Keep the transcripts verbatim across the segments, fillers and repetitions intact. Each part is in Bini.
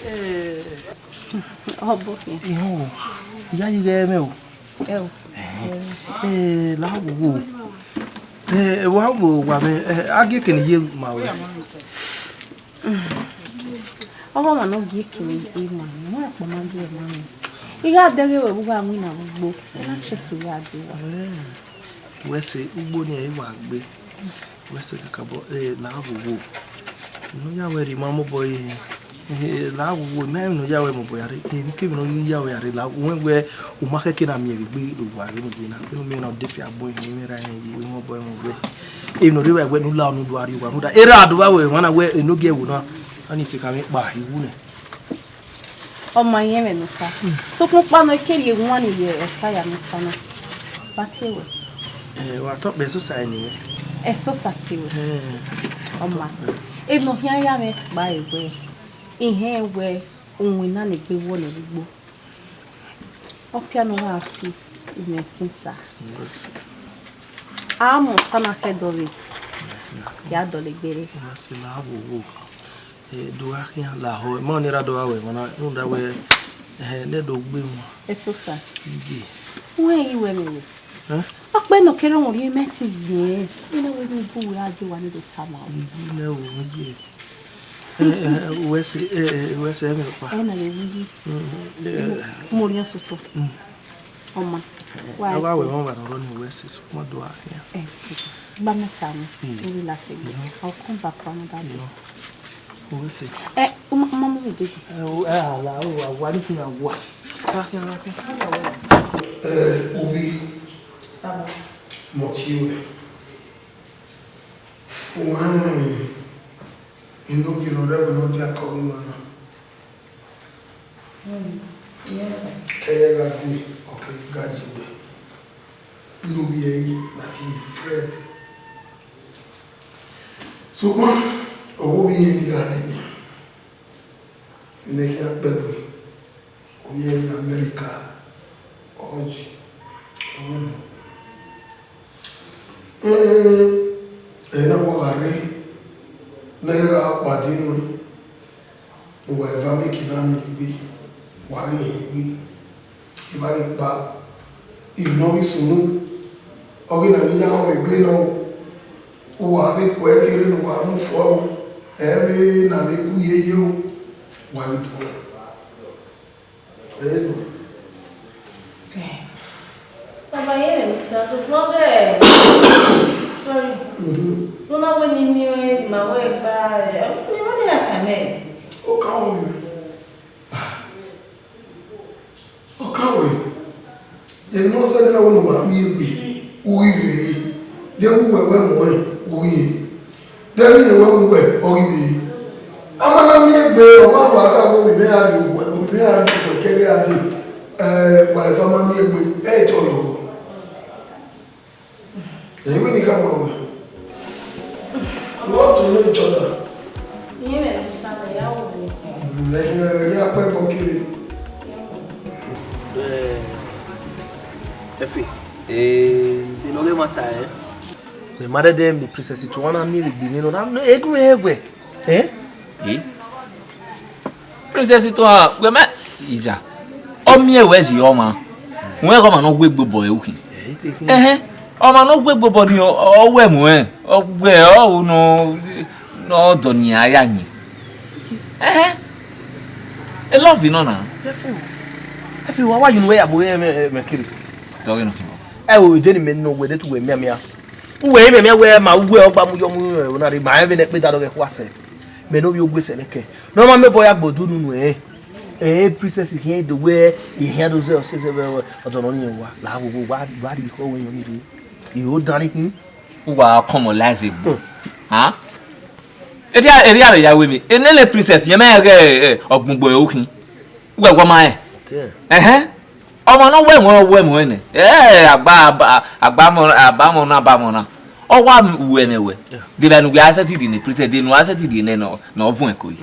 Eh, Ọ bọ khian. Ihun, I ya yi ghẹ mwẹ o. Ẹ o. Eh, la wo wo. Eh, wa wo wa mwẹ, eh, a gie kene ye ma wẹ. Ọghe ọmwa ne ọ gie kene ima, ne ọ kpọnmọ gie ma mwẹ. I gha dẹghe wẹ vbe uwa winna vbe ugbo, I na chesi uwa dee. Wẹ sẹ ugbo ni ẹ i wa gbe. Wẹ sẹ kakabọ, eh, la wo wo. Ne u ya wẹ rhie ima mobọ ye, eh, la wo wo, mẹ ne u ya wẹ mobọ ya rre, eh, emwi kemwi ne u ya wẹ ya rre, la wo wẹ, u ma khẹke na miẹn vbe egbe uwa vbe enu ye na, vbe enu miẹn na ọ de fia bọ, eh, mwẹ ra, eh, ye mobọ, eh, mobọ. Emwi ne ọ rre vbe wẹ ne u la, ne u do a rrie uwa, ne u da, erha do vba wẹ, emwa na wẹ, enogie ẹvbo na, a ni sẹ ka mwẹ kpa, I wu nẹ. Ọ ma rẹn ẹmwẹ ne ọ ta. Sokpan ọkpa nọ, I ke rhie wan ni ye ọta ya ne ọ ta na. Wa tie wẹ. Eh, wa tọ kpẹ ẹsosa ẹni mwẹ. Ẹsosa tie wẹ. Eh. Ọ ma. Emwi ne ọ khian ya mwẹ kpa ẹre wẹ, I hẹn wẹ, uwinna ne egbe wọlẹ vbe ugbo. Ọ pia ne ọ gha fi imẹ ẹtin sa. Yes. A mu ọta na khẹ dọvbe, ya dọlegbe rre. Yes, la wo wo. Eh, do gha khian lahọ, ma ọni ra do gha wẹ emwa na, rhunmwuda wẹ, eh, ne do gbe emwa. Ẹsosa. Iye. Wẹ i wẹ mẹ wẹ. Eh? Ọkpẹ nọ kere wọn rhie mẹ ti ziẹn. I na wẹ ni bu wẹ a je wa ni do tama o. Iye nẹ o, iye. Eh, eh, wẹ sẹ, eh, eh, wẹ sẹ ẹmwẹ ọkpa. Ẹ na vbe wu yi. Mm, eh, Mo riẹn sotọ. Mm. Ọ ma. Eh, wa wa wẹ wan wa rọrọ ni wẹ sẹ, sokpan do gha khian. Eh, gba mẹ sa mu. Mm. Maybe last week. Mm. I'll come back for another day. No. Wẹ sẹ. Eh, uma, uma mu mi dedi. Eh, o, eh, ala, o, wa, wa ni fi na wa. Wa khian, wa khian. Eh, Obi. Baba. Mo ti wẹ. Wẹ, enogie ne ọ rre ẹvbo ne ọ dia kọ ghe ima na. Kẹghẹ gha dee, ọ keghi gha ye uwẹ. Ne ovbi ẹre na ti Fred. Sokpan, ọ wẹ ovbi irẹn ni gha nẹ nian. Nene khian kpẹvbe, ovbi ẹre ni America, ọ yi, ọ ru. Ẹre na wa gha rre, ne ẹghẹ gha kpa din nuẹn, ne uwa eva miẹn eke na miẹn egbe, wa ghi hin egbe, evba ghi kpa, I nọ ghi sunu, ọ ghi na ghi ya họn egbe nọ, uwa vbe ku ẹre kherhe ne uwa mu fua o, ẹ vbe na vbe ku yeye o, wa vbe tuẹ. Hello. Baba, ye me tell you, no, sorry. Mm-hmm. No, na when you me, my way by. You know me, I can make. O ka wẹ. O ka wẹ. Emwi ne ọ zẹdẹ na wẹ ne uwa miẹn egbe, u ghi rre. De vbe uwẹ wẹ mu ẹn, u ghi rre. Dẹghe irẹn wẹ uwẹ ọ ghi vbe re. A ma na miẹn egbe, ọ ma wa rra wẹ ovbi mwẹ gha rrie uwẹ, ovbi mwẹ gha rrie uwẹ kẹghe a dee, eh, wa eva ma miẹn egbe, ẹ i tọlọ wẹ. Ẹ i wẹ ne I khama wẹ. You have to know each other. Irẹn mwẹ ne Samuel ya wo vbe. Mm, ẹ, ẹ, ẹ, ya kpẹ bọ kere. Eh, Efe. Eh. Ẹ nọ ghe ma ta, eh. Mẹ ma dẹdẹ miẹn Princess Itohan na miẹn vbe egbe mwẹ nọ, na, egun mwẹ rẹn guẹ. Eh? Eh? Princess Itohan, wẹ mẹ, ija. Ọ miẹn wẹ yi ọmwa. Wẹ ọmwa ne ọ wegbe obọ ẹre ukhin. Eh, ite khin. Ẹhẹn. Ọmwa ne ọ wegbe obọ ni ọ, ọ wẹ mu ẹn. Ọ wẹ ọ nọ, nọ dọ ni a ya yin. Ẹhẹn. E love nọ na. Efe o. Efe, wa wa yin wẹ ya bo mẹ, mẹ kiri. Dọghe nọ khin. Ẹ o, ide ni mẹ nọ wẹ de tu wẹ miamia. Uwẹ i mwẹ, mẹ wẹ ma uwẹ ọgba mu yọ mu, eh, ọna rre, ma rẹn vbene ẹkpẹn da dọghe khua sẹ. Mẹ ne ovbi ogue sẹ nẹkẹ. Ne ọ ma miẹn obọ ya gbe odu nunu ẹnrẹn. Eh, Princess khian do wẹ, ehian do zẹ ọse zẹ vbe ọdọ nọ ni wa. La wo wo wa, wa rhie ikọ wẹ yọn ni rre. I ho dan ni khin. Uwa kọmọ la ẹse gbo. Ha? Erriọ, erriọ rẹ ya wẹ mẹ. Enene Princess yẹn mẹ ghẹ, eh, ọgbungbo ẹre okhin. Uwẹ wọ ma rẹn. Ẹhẹn. Ọmọ ne ọ wẹ ẹmwẹ, ọ wẹ ẹmwẹ nẹ. Ẹ, agba, agba, agbamọ, agbamọ na, agbamọ na. Ọ wa ru ẹmwẹ wẹ. Deghẹ ne uwẹ a sẹtin rhie ne Princess, de ne uwẹ a sẹtin rhie nẹ, ne ọ vuọn ẹko yi.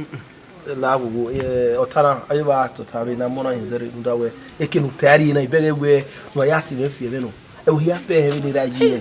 La wo wo, eh, ọta na, a ye vba tota vbe ne a mọ na hin dẹrẹ rhunmwuda wẹ, eke ne u ta rhie na, I bẹghe wẹ, ne uwa ya si mwẹ fi ẹmwẹ nọ. Ẹ, u hia pẹ ẹhẹn vbene I ra yi nẹ.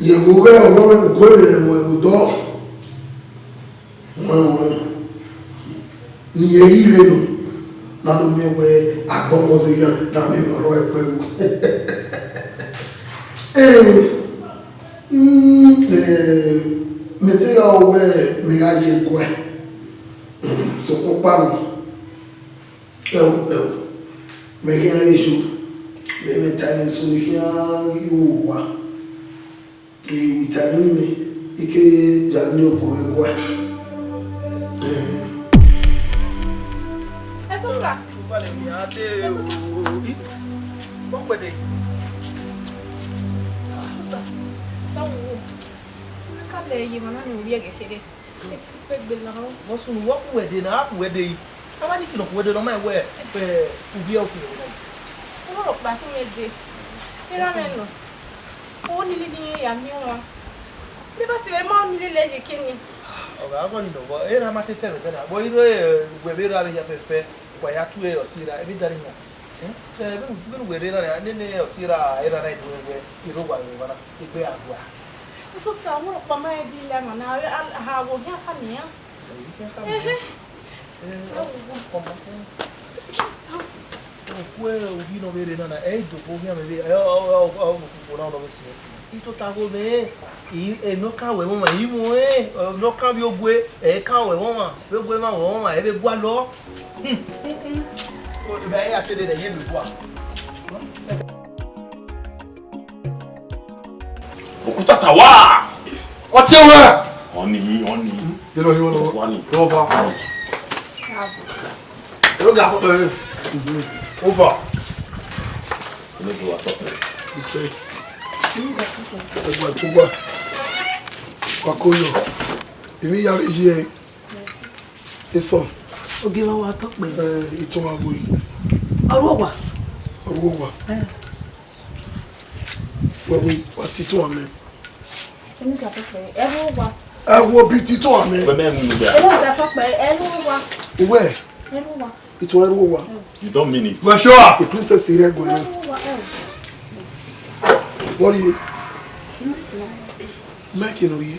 Ye vbe ughẹ ọmọ mwẹ guẹ vbe ẹmwẹ vbe odọ. Wẹn, wẹn, ne irẹn ghi rre nọ, na do miẹn wẹẹ agbọmọ zẹ iran na miẹn emwa ọrọre ẹkpẹvbo. Ee, mm, eh, mẹ te ya wẹẹ mẹ gha ye guẹ. Mm, sokpan ọkpa nọ, ẹo, ẹo, mẹ khian re yo, mẹ, mẹ ta ẹmwẹ eso ne khian yo owa. Vitamin ni, I ke ya miẹn obọ mwẹ guan. Ẹsosa. Ẹsosa. Ẹsosa. Tawo. Aka lẹ ye emwa na ne ovbi ẹghẹ kherhe. Vbọ sunu wẹ ọ ku wẹ dee na, a ku wẹ dee yi. A ma ni kilo ku wẹ dee ne ọ ma wẹ, eh, uvbi ẹre ọ ku wẹ dee na. Ọrọre ọkpa tọn mwẹ dee. Erha mwẹ nọ. Ọ nile ne irẹn ya miẹn ọmwa. Ne ba si vbe ma nile lẹ ye keni. Ọ gha gọni nọ, vbọ erha ma te tẹ mwẹ na. Vbọ i rre, eh, wẹ vbe erha vbe hia fẹfẹ, wa ya tue ọse erha, emwi dan ni hia. Eh, eh, vbene, vbene uwẹ rre na, nene ọse erha, erha na do wẹ, i rre owa vbe evba na, egbe a gua. Ẹsosa, ọmọ ọkpa ma rẹn di la emwa na, a, a, a, wo hian kha miẹn iran. Ehe. Okue ovbi nọ vbe rre na na, ẹ i do fo khian mwẹ vbe, ẹ, ọ, ọ, ọ, ọ, okhuo na nọ vbe siẹn. I tota gho mwẹ, i, enọ kan wẹ vbe ọmwa, i mwẹ, enọ kan vbe ogue, ẹ kan wẹ vbe ọmwa, vbe ogue na wẹ vbe ọmwa, ẹ vbe gualọ. Hmm, hmm, hmm. O, ebe a ya te dede, ye vbe gua. Okuta ta wa. Ọtiẹn wẹ. Ọni, ọni. Delo hiọ lọ. Ọfọ ni. Lọ va. Ero ga fọtọ yẹn. Over. Ene do wa tọpẹ. Ise. Ẹgbẹ tó wà. Wa ko yọ. Èmi ya vbe yi ẹ. Eso. Ogie wa wa tọpẹ. Eh, itan wa gbe. Ọrhuẹ owa. Ọrhuẹ owa. Eh. Wẹ, wẹ, wa tito amẹ. Eni ka tọpẹ, ẹrhu owa. Ẹ wo bi tito amẹ. Wẹ mẹ mu gbe. Eni ka tọpẹ, ẹrhu owa. Uwẹ. Ẹrhu owa. Itan ẹrhu owa. You don't mean it. Wẹ sure? The princess rẹ guẹ na. Ẹrhu owa, ẹrhu. Wọ́n rí i. Mike nọ rí i.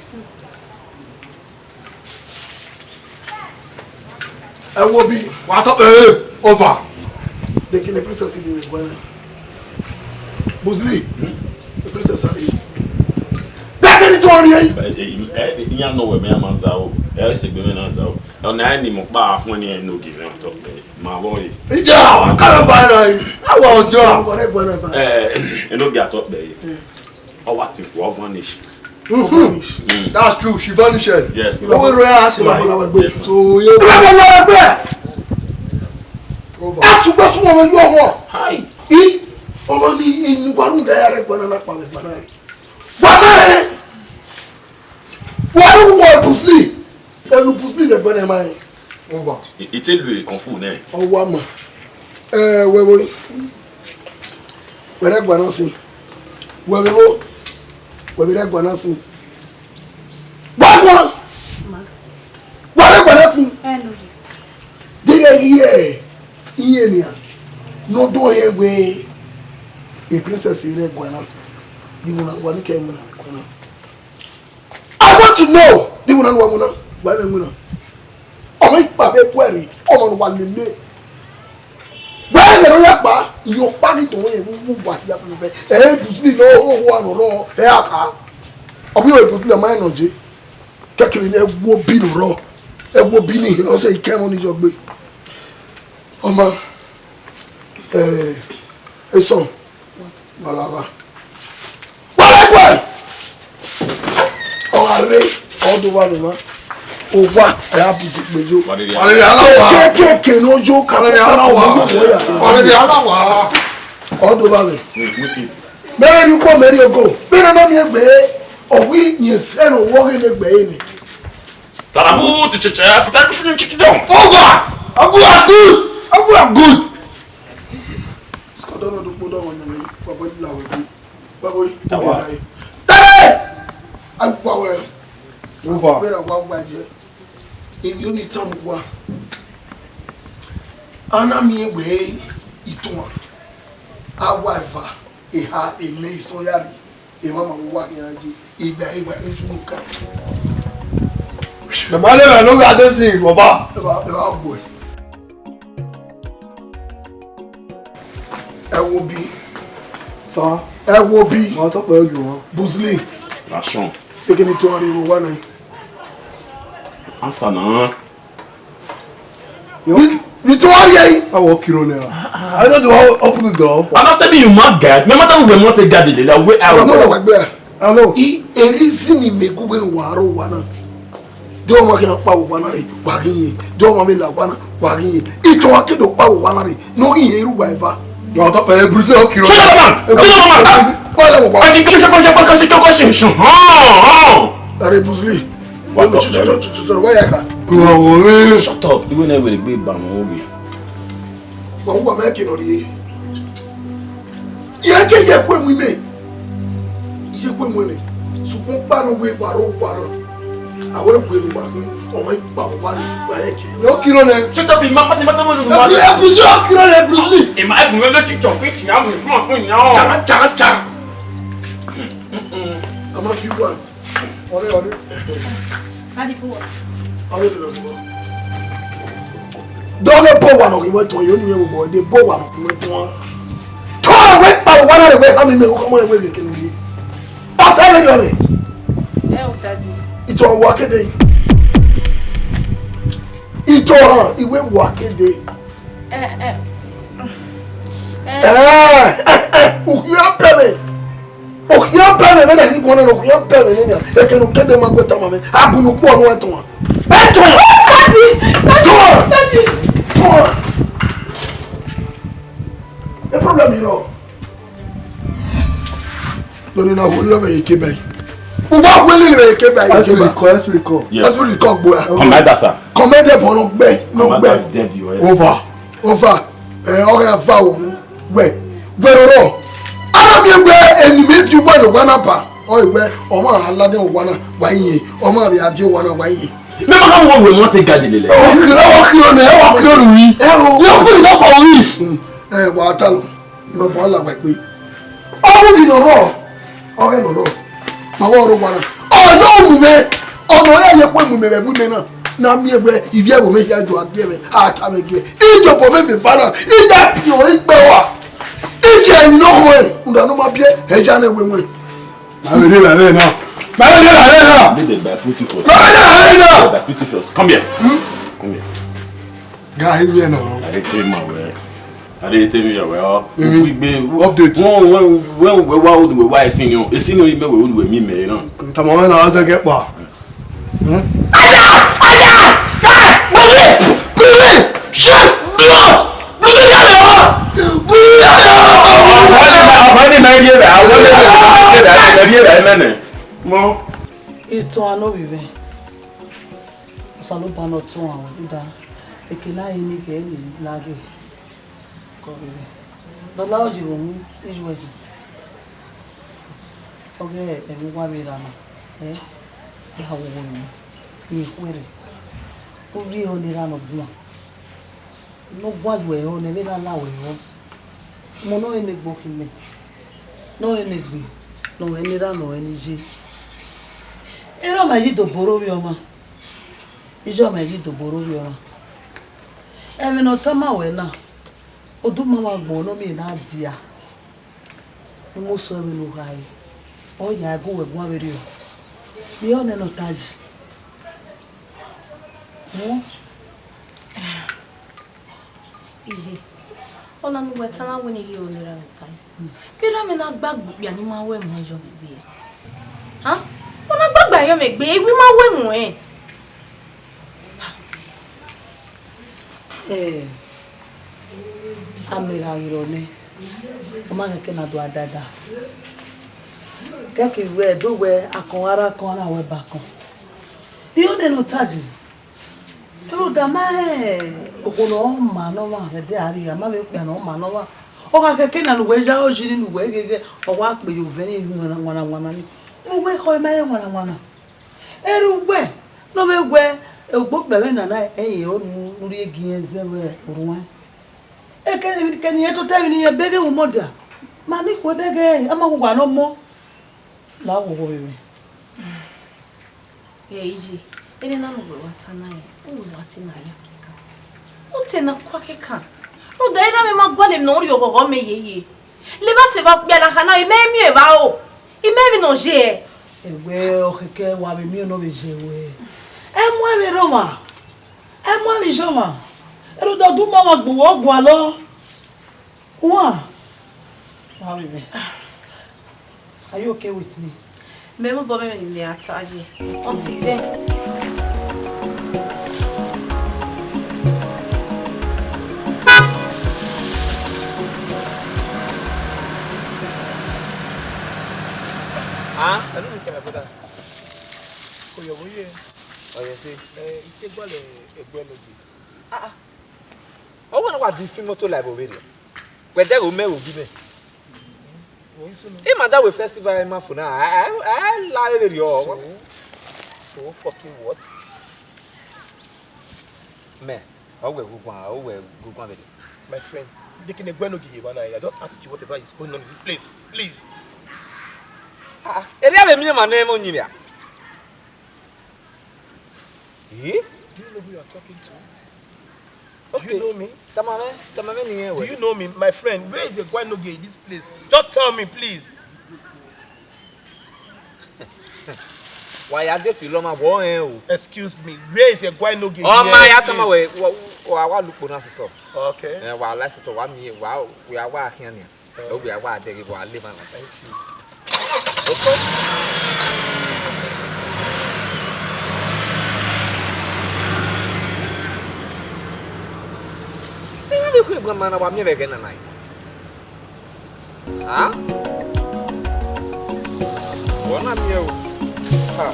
Ẹ wo bi, wa tọ, eh, over. De kene princess ni we gwana. Buzli, princess ari. De kene to ri e. Eh, iya no we me ama za o. Eh, se gbe me na za o. Ọna ni mo pa ahun ni eno gi me to pe. Ma wo yi. Ija, wa kala ba ra yi. Awa ojo. Wa re gwana ba. Eh, eno gi ato pe. Ọ wa ti fu, ọ vanish. Mhm. Mm. That's true, she vanished. Yes. Owó ìròyìn àti ìwà ìwà ìgbé. Yes, ma. So, yeah. Ìwà ìwà ìgbé. Over. A sùgbọ́n súnmọ́ wọn yóò wọ̀. Hi. I, ọmọ mi, inú wa ló ń da yàrá ìgbọ́n náà pa ìgbọ́n náà rẹ̀. Wà á máa rẹ̀. Wà á ló wọ Bruce Lee. Ẹnu Bruce Lee lè gbọ́n ẹ̀ máa yẹn. Over. I, I tell you, kung fu nẹ. Ọwọ́ àmọ́. Ẹ, wẹ́wẹ́. Wẹrẹ gba na sin. Wẹrẹ wo? Wẹrẹ gba na sin. Wagwan! Wẹrẹ gba na sin. Ẹ nọ. Deghe iye, iye nia. No do he we. A princess rẹ gba na. Di wona wa ni ke wona gba na. I want to know. Iwinna ne uwa winna, wa mwẹ winna. Ọmọ ikpa vbe guẹ rre, ọmọ ne uwa lele. Wẹ ẹghẹ ne ọ ya kpa, iyẹn ọkpa ghi tọn rẹn vbe uwu uwa hia fẹfẹfẹ. Ẹ i Bruce Lee ne ọ ho uwa ne ọ rrọọ, ẹ i a kha. Ọ ghi ho Bruce Lee, ọ ma rẹn ne ọ ye. Kẹkẹvbe ne ẹ wo obi ne ọ rrọọ, ẹ wo obi ni hin, ọ sẹ ikẹmwẹ ni yọ gbe. Ọma, eh, Esọn, balaba. Wẹrẹguẹ! Ọ gha rre, ọ do vba mwẹ na. Owa, ẹ a bu gbe yo. Ọrẹre ala wa. Kekeke ne ọ yo ka Ọrẹre ala wa. Ọrẹre ala wa. Ọ do vba mwẹ. Mẹ rẹn ukpo, mẹ rẹn ogo. Mẹ rẹn na miẹn egbe, ọ wẹ iyẹn sẹ ne ọ wọ ghe ne egbe ne. Tarabu tu cheche, African Muslim chicken down. Over! Abu Abdul! Abu Abdul! Skọdọ nọ do kpodọ wọn nyẹmẹ, baba la wẹ bi. Baba. Tawa. Dede! Awa wẹ. Over. Wẹ ra wa wa ye. Emi oni tamu wa. Ana mi egbe ituan. Awa eva, eha, ene, isọn ya rri. Emwa ma vbe uwa khian ye, igba igba ne Ju kan. Mẹ ma lele ne u gha de sin, baba. Eva, eva gbe. Ẹ wo bi. Sa. Ẹ wo bi. Ma tọ pẹlẹ ju wọn. Bruce Lee. Nation. Ekene to ari ro wa na. Answer na. Yo. We, we to ari ai. I walk you now. I don't know how open the door. I'm not telling you mad guy. No matter who we want to get the like where I Baba go. Wa gbe. Hello. I erisi ni me ku gbe wa ro wa na. De ọmọ khian kpa owa na rre, wa ghi ye. De ọmọ vbe la owa na, wa ghi ye. Itohan ke do kpa owa na rre, ne ọ ghi ye ru wa eva. Yo, top, eh, Bruce Lee, okay. Shut up, man! Shut up, man! Wa la wa. Aji kele sefa sefa kasi koko se se. Hàn, hàn. Are Bruce Lee. Wa top, shut up, shut up, shut up, wa ya ka. Kuro wo re. Shut up. Iwe na were gbe ba mo obi. Wa wa me ke no ri. Ye ke ye ku emu ime. Iye ku emu ene. Sukun kpa no we kparo kparo. Awe we mu ba mu. Ọmọ ikpa wa ni ba ye kilo. Yo kilo ne. Shut up, ma pati ma tamu. Bruce Lee, Bruce Lee, kilo ne Bruce Lee. E ma e bu me lo si chọ fi ti amu fun fun yan. Cha cha cha. I'm a few one. Ọre, ọre. Daddy, for what? Ọre, ọre, ọre. Dọghe bo wa nọ ghi wẹ tuan, yo ni yẹn wo bọ, de bo wa nọ ghi wẹ tuan. Tọ wẹ kpa wa na re wẹ ha mi me ko mo wẹ ghe kenu ghi. Pasa me yọ re. Eh, oh, Daddy. Ito wa kede. Ito ha, iwe wa kede. Eh, eh. Eh. Eh, eh, eh, u ya pebe. Okhian pẹmwẹ vbe na ghi guan na, okhian pẹmwẹ nene, ekene ukede ma gbe tama mwẹ, a gu ne ukpo ọnua tuan. Ẹ tuan! Daddy! Tuan! Daddy! Tuan! E problem yi rọ. Lọni na wo yọ vbe eke bai. Uba wele vbe eke bai, eke bai. Let's record, let's record. Yes. Let's record, boy. Commander, sir. Commander, boy, no gbe, no gbe. Commander dead, you hear? Over. Over. Eh, ọghe ava wo. Wẹ, wẹ rọrọ. Ana miẹn wẹ eni mẹ fi uwa ye owa na ba. Ọ wẹ, ọmọ a la dẹ owa na, wa yin. Ọmọ a vbe a die owa na, wa yin. Mẹ ma ka wo wẹ mọ te ga dede lẹ. Ọ kiro, ọ kiro nẹ, ọ kiro ru ri. Ẹ o. Yọ kú ìdá fọ orí. Ẹ, wa ta lọ. Ìbọn bọ ala wa gbe. Ọ bu ghi nọ rọ. Ọ ghẹ nọ rọ. Ma wa ọrọ owa na. Ọ yọ mu mẹ. Ọ nọ ya ye kue mu mẹ vbe bu mẹ na. Na miẹn wẹ, ivbi ẹvbo mwẹ hia do a biẹ mwẹ, a ta mwẹ giẹ. Ijọba mwẹ vbe eva na, I ya piọn ikpẹ ua. Ivbi ẹrinmwi nọkhọe, rhunmwuda ne ọ ma biẹ, ẹ ya nẹ wẹ wẹn. Ma vbe rre evbare na. Ma vbe rre evbare na. Make dem by put you first. Ma vbe rre evbare na. By put you first. Come here. Hmm? Come here. Guy, here now. I dey tell my way. I dey tell me well. Mm. We be update. When, when, when we wa old we wa senior. A senior me we old we me me na. Tama wan na aza get pa. Hmm? Ada! Ada! Eh! Move it! Move it! Shut up! Move it! Move it! Move it! Mo. Ìtàn àná bìbẹ. Osanobua ne ọ tọn àwọn Juda. Eke na he ni ghe ni laghe. Kọ bìbẹ. Dọla oyi vbe unu iyu ẹre. Ọghe ẹmwẹ uwa vbe ra na, ẹ, ya wo wo nẹ, rẹn ikhuẹrhẹ. Ovbi ehọ ne erha ne ọ guan, ne ọ guan ye ẹhọ nẹ, vbe na la wẹ ehọ. Ọmọ ne ọ rẹn ne egbe okhin mẹ, ne ọ rẹn ne egbe, ne ọ rẹn ne erha, ne ọ rẹn ne iye. Erha ọmwa yi dobo ro vbe ọmwa. Iye ọmwa yi dobo ro vbe ọmwa. Ẹmwẹ ne ọ tama wẹ na, oduma wa gbọn ne ọ miẹn na dia. Umusọ ẹmwẹ ne u khare, ọ ya gu wẹ guan vberriọ. Rhie ọnẹ ne ọ ta yi. Hmm? Iye, ọna ne uwẹ ta na wẹ ne I rhie ọnẹ ra vbe ta. Vbe erha mwẹ na gba gbe okpia ne I ma ru ẹmwẹ yọ vbe egbe? Ha? Ọ na gba gbe ayọn vbe egbe, I wi ma ru ẹmwẹ. Eh, amẹ gha ghi rrọọ nẹ, ọ ma khẹke na do a dada. Kẹke wẹ do wẹ akọn gha rre akọn, a na wẹ ba akọn. Rhie ọnẹ ne ọ ta yi. Rhunmwuda ma rẹn okhuo ne ọ ma ne ọmwa vbe ẹdẹ a rhie, a ma vbe okpia ne ọ ma ne ọmwa. Ọ gha khẹke na ne uwẹ ya ọjini ne uwẹ gheghe, ọ wa kpe ye ovẹn ni wanna wanna ni. Uwẹ khọ ma rẹn wanna wanna. Erha uwẹ ne ọ vbe wẹ ogbe okpia vbe nana ẹre ọ nu rhie gie zẹ vbe orhuẹn. Ekẹn kẹn ne irẹn tota emwi ne irẹn bẹghe vbe umọdia, ma ne ikhuo bẹghe, a ma wu uwa ne ọmọ la wo vbe mwẹ. Ẹ iye, erha na ne uwẹ wa ta na rẹn, u wa te na ya kẹkan. U te na kua kẹkan. Rhunmwuda erha mwẹ ma gualọ emwi ne ọ rhie ọghọghọ mẹ yeye. Levba sẹ evba okpia na kha na, I ma miẹn evba o. I ma miẹn emwi ne ọ ye. Ẹwẹ ọkhẹkẹ wa vbe miẹn ne ọ vbe ye wẹ. Ẹ mu ẹmwẹ rre ọmwa. Ẹ mu ẹmwẹ iye ọmwa. Rhunmwuda oduma wa gbe uwa gualọ. Uan, wa vbe mwẹ. Are you okay with me? Mẹ vbe obọ mwẹ vbe ne a ta ye. Until then. Ah, I don't understand, my brother. Oyo, oye. Oye, see. Eh, ite gbale egbe logi. Ah, ah. Ọ wẹ ne wa di fi moto la ẹvbo vberriọ. Wẹ dẹghe omẹ vbe ogi mwẹ. Ima da wẹ festival ima fo na, a, a, a la vberriọ. So, so fucking what? Mẹ, ọ wẹ guguan, ọ wẹ guguan vberriọ. My friend, they can go no give you one eye. I don't ask you whatever is going on in this place. Please. Ah, ah. Eri avbe miẹn ma ne mo nyi via. Eh? Do you know who you are talking to? Okay. Do you know me? Tama mwẹ, tama mwẹ ne I rẹn wẹ. Do you know me, my friend? Where is the guy no gay in this place? Just tell me, please. Wa ya date Iloma, wọ rẹn o. Excuse me, where is the guy no gay? Ọ ma ya tama wẹ, wa, wa, wa lukpo na sotọ. Okay. Eh, wa la sotọ, wa mi, wa, wa, wa khian nia. Ovbi a wa dẹghe vbe a le emwa na. Thank you. Okay. Iran vbe khu egbe ma na wa miẹn vbe ẹghẹ nana. Ha? Wọ na miẹn o. Ha.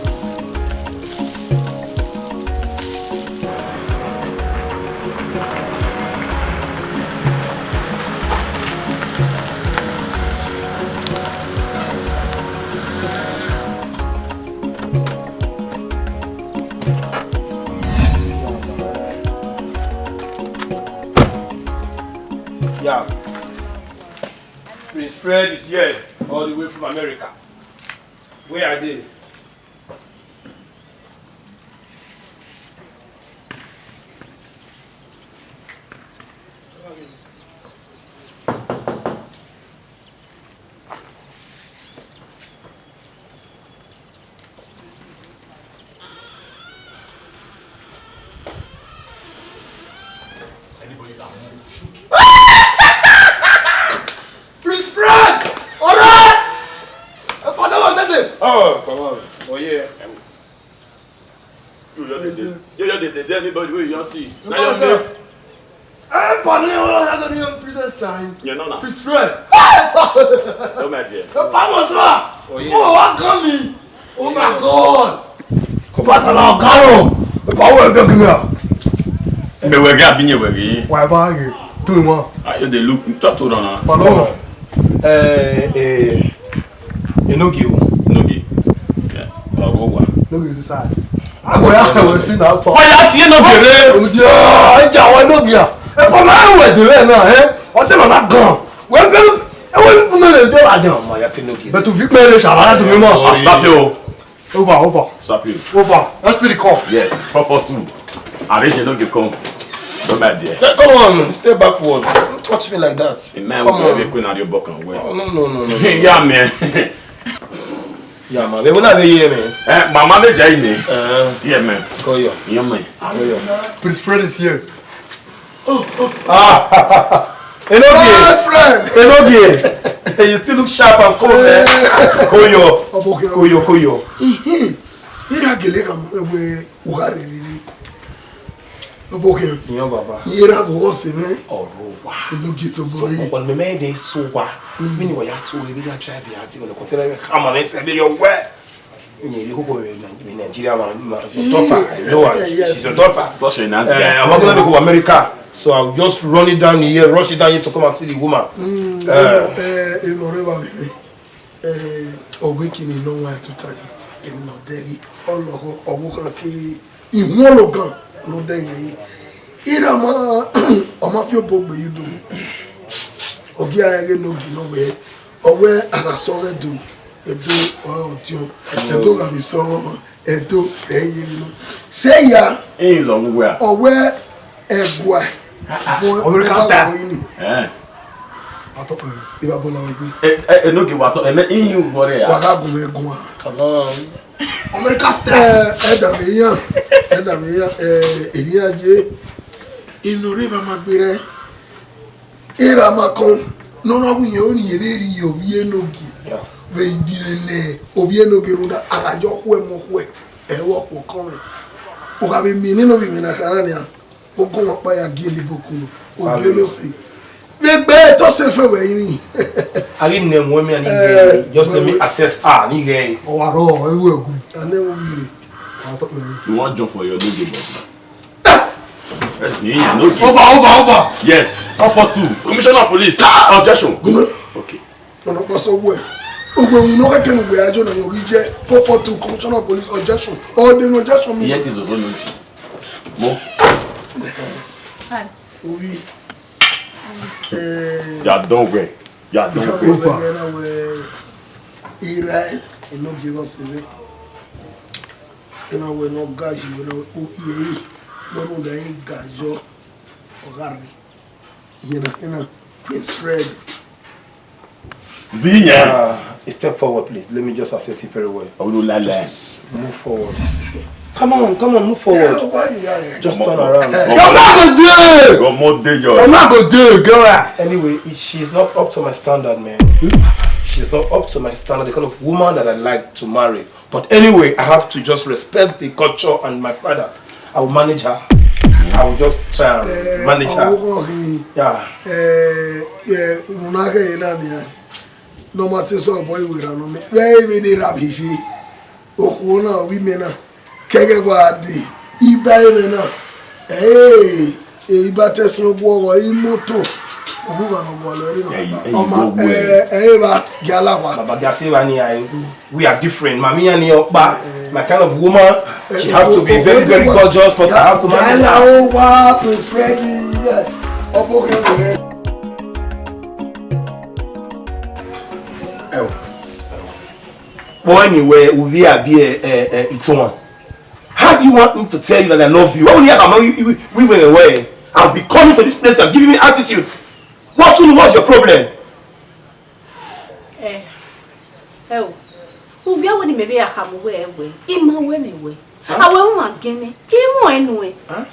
Yeah. Prince Fred is here, all the way from America. Where are they? Anybody that move, shoot. Prince Frank! All right! Father, what is it? Oh, come on. Oh, yeah. You just dey, you just dey, dey, dey anybody wey you just see. Na your mate. Eh, Pano, you have any young princess time? Yeah, no, no. Prince Frank. No, my dear. The power was wrong. Oh, yeah. Oh, what coming? Oh my God! Come back now, Garo. If I were to give you. Me wege abi nye wege. Why ba ye? Do you want? Ah, you dey look, talk to them now. Pano. Eh, eh, Enogie o. Enogie. Yeah. Wa, wa, wa. Enogie is inside. Agbo ya we si na pa. Wa ya tie Enogie re. Oh, yeah, ja wa Enogie a. E pa ma we de we na, eh? O se ma na gan. We be, e we ni me le de la jan. Ma ya tie Enogie. But to fit me le sha, wa do me mo. Stop you. Over, over. Stop you. Over. Let's be the call. Yes, four four two. Arrange no get come. Don't mind there. Come on, stay backward. Don't touch me like that. In my Come way, on. They couldn't have your buck and way. Oh, no, no, no, no, no. Yeah, man. Yeah, man. They will not be here, man. Eh, my manager, me. Uh, Yeah, man. Call you. Yeah, man. Call you. Prince Fred is here. Ah, Enogie. My friend. Enogie. Hey, you still look sharp and cool, man. Koyo. Koyo, koyo. Ira gele ka mu ewe uha rere. Oboke. Iyan baba. Ira go go se me. Ọrọ wa. Enogie to So, boy. Ọpọlọ mẹ mẹ de so wa. Mi ni wa ya to, mi ya drive ya ti mo ko tẹlẹ me. Come on, let's be your way. Yeah, you go go with Nigeria, man. My daughter, I know her. Yes, She's your daughter. Such a nice guy. Eh, I'm not gonna go to America, so I'll just run it down here, rush it down here to come and see the woman. Mm, Eh. Eh, you know, Reva, baby. Eh, Ogbe kini no one to tell you. You know, Derry, all of, of, of, Ihuan ọlọgan ne ọ dẹghe ẹre. Ira ma, ọ ma fi obọ gbe ye udu. Ọ gie a ghe ne Ogie nọ wẹẹ, ọ wẹẹ a gha sẹ ọghẹ do, Ẹdo ọre ọdiọn, Ẹdo gha vbe sẹ ọghẹ ọmwa, Ẹdo ẹ i ye vbe nọ. Sẹ ya, Ẹ i lọ vbe uwẹ a? ọ wẹẹ ẹguae vuọn America ọba style. Vbe ọre ni. Eh. Eva bọla wẹ gbe. Eh, eh, Enogie wa tọ, ẹmẹ ihin wọrẹ a. Wa gha gun mwẹ guan. Come on. America style. Eh, ẹdamẹ iran, ẹdamẹ iran, eh, eni iran ye, inu rre ma gberẹ, erha ma kọn, ne ọ na wẹ irẹn, ọ ni rre rhie ovbi Enogie. Yeah. Vbe idiẹn ne ovbi Enogie rhunmwuda, a gha yọ khuẹ mu khuẹ, ẹ i re ọkpọkọn mwẹ. U gha vbe miẹn nene ovbi mwẹ na kha na nian. Ogunmwakpa ya gie ni bokun, Ogie Olose. Vbe egbe etọ sẹ fẹ wẹ rinmwi. A ghi nẹ ẹmwẹ mẹ ni ghẹ, just let me assess her, ni ghẹ. Ọ wa rọ, ẹ ru ẹgu. A nẹ ẹmwẹ vbe ire. You wan jump for your no dey body. Yes, yeah, no dey. Over, over, over. Yes, four four two. Commissioner of Police. Objection. Gumẹ. Okay. Ọ̀nà pàṣẹ owó ẹ̀. Ògbè òun náà kẹ́kẹ́ ní ògbè àjọ náà yóò rí jẹ́ four four two, Commissioner of Police, objection. Ọ̀dẹ̀ ní objection mi. Iye ti zòzò lójú. Mo. Hi. Orí. Eh, You are done well. You are done well. Opa. Ira ẹ, ino give us ire. Ina wẹ ne ọ ga yi, ina wẹ u ye yi. Wẹ rhunmwuda ẹ i ga yọ, ọ gha rre. Ina, ina, Prince Fred. Zinya. Uh, step forward, please. Let me just assess it very well. Olulale. Just move forward. Come on, come on, move forward. Yeah, why you are here? Just turn around. Come on. Come on, go there. Come on, there, yo. Come on, go there, girl. Anyway, it, she's not up to my standard, man. She's not up to my standard, the kind of woman that I like to marry. But anyway, I have to just respect the culture and my father. I will manage her. I will just try and manage her. Ọwọ́ kan hin. Yeah. Eh, eh, unu na kẹ na nia. Normal thing, so boy, we run on me. Where even the rap he she? Okhuo na, women na. Kẹgẹ wa de. Iba even na. Eh, eh, iba tẹsi ogun ọghọ, imoto. Ogun wa no wa lọ ri na. Ẹ, ẹ, Ọma, ẹ, ẹ, ẹ, eva, giala wa. Baba, gia se va ni ai. We are different. Mami yan ni ọkpa. My kind of woman, she has to be very, very gorgeous, but I have to manage her. Yala o wa to spread it. Ọbọ kẹ wẹ. Ẹ o. Boy, ni wẹ, uvi abi, eh, eh, eh, ituan. How do you want me to tell you that I love you? Why would you have a, we, we, we were away? I've been coming to this place, you're giving me attitude. What's, what's your problem? Eh, ẹ o, uvia wẹ ne imẹ vbe ya khama uwẹ ẹwẹ, I ma wẹ mwẹ wẹ. Huh? A wẹ u ma gẹn nẹ, I mu ẹn nuẹn. Huh?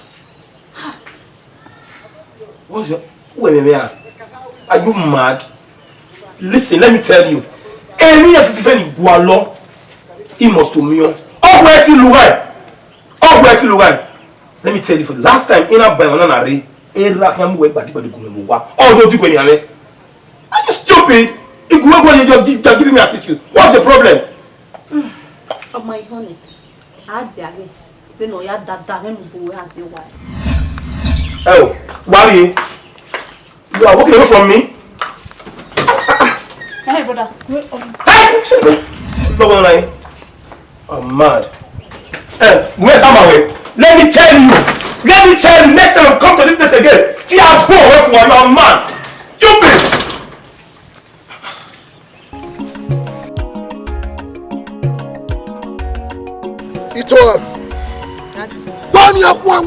What's your, who am I? Are you mad? Listen, let me tell you. Emwi ẹ fifẹ ni gualọ, I must to miẹn. Ọ wẹ ti lugha. Ọ wẹ ti lugha. Let me tell you, for the last time, ina ba na na re, erha khian mu wẹ gbadigbadi gun mwẹ vbe owa. Ọ do ju kwe ni amẹ. Are you stupid? Iguwe gwe, you just, just giving me attitude. What's the problem? Ọmọ ihọn nẹ, a dia ghe, vbene ọ ya dada mwẹ mu bu wẹ a die wa. Ẹ o, wa rrie. You are walking away from me? Hey, brother. Hey, shut up. Look at me. I'm mad. Eh, wait, come away. Let me tell you. Let me tell you. Next time I come to this place again, see how I go away from you. I'm mad. Stupid.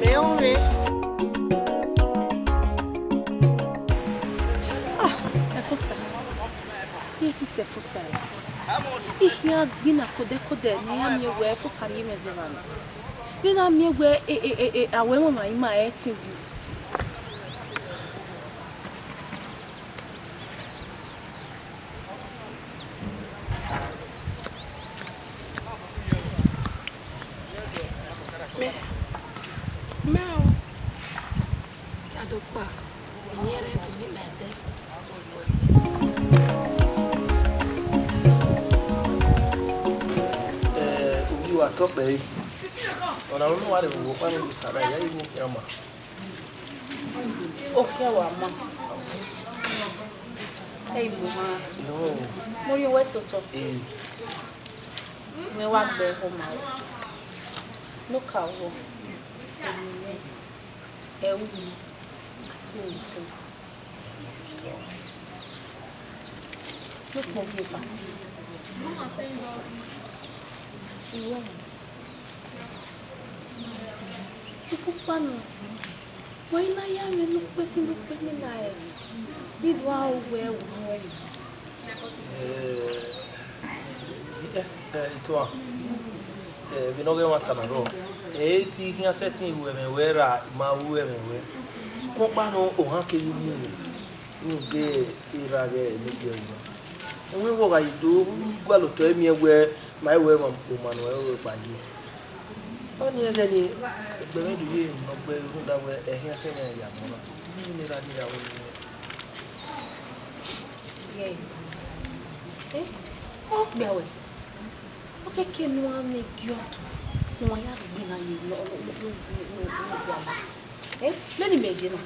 Mẹ ọnrẹn. Ah, Efosa. Ye te sẹ Efosa ẹre. I khian gbinna kodẹkodẹ ne I ya miẹn wẹẹ Efosa rhie mwẹ zẹ evba nọ. Vbene a miẹn wẹẹ e, e, e, e, a wẹ mwamwa ima ẹtin wu. Mẹ, mẹ o, ya do kpa, iyẹn rre do ni mẹ dẹ. Eh, uyi wa tọ kpẹre. Ọna unu wa rre vbe owa ọkpa ne Osa na, ya i wo khian ma. Okhian wa ma. Ẹ i mu ma. Yo. Mo rhie wẹ sẹ otọ. Eh. Mẹ wa gbe ẹho ma. Ne ọ ka wọ. Ẹ u yi. Ti mi to. Ne ọ kpọ gie ba. Ẹ sẹ osa. Iwọ. Sokpan ọkpa nọ, wẹ i na ya mwẹ ne ukpẹ sin ne ukpẹ ne na rẹn, ne I do aro wẹ ẹvbo mwẹ. Eh, eh, eh, Itohan, eh, vbene ọ ghe ẹmwata na rrọọ, ẹ i te khian sẹtin ru ẹmwẹ ruẹ ra, I ma ru ẹmwẹ ruẹ. Sokpan ọkpa nọ, ohan keghi mu mwẹ, rhunmwuda erha ghẹ ne I gie ẹre. Ẹmwẹ vbe ọ gha ye do, u gualọ otọ, ẹ miẹn wẹẹ ma i ru ẹmwẹ ọma ne ọ rẹrẹ kpa ye. Ọnii ẹghẹ nii, egbe mwẹ do ye emwi ne ọ gbe ẹre rhunmwuda wẹẹ ẹhiẹn sẹ mwẹ ya mọ na. Iyẹn ne erha nii ya wẹẹ nẹ. Yẹ, eh, ọ kpia wẹ. Ọ kẹkẹ ne uwa mwẹ gie ọdọ, ne uwa ya gbe na ye nọ, nọ, nọ, nọ, nọ, nọ, nọ, nọ, nọ. Eh, vbene imẹ ye na,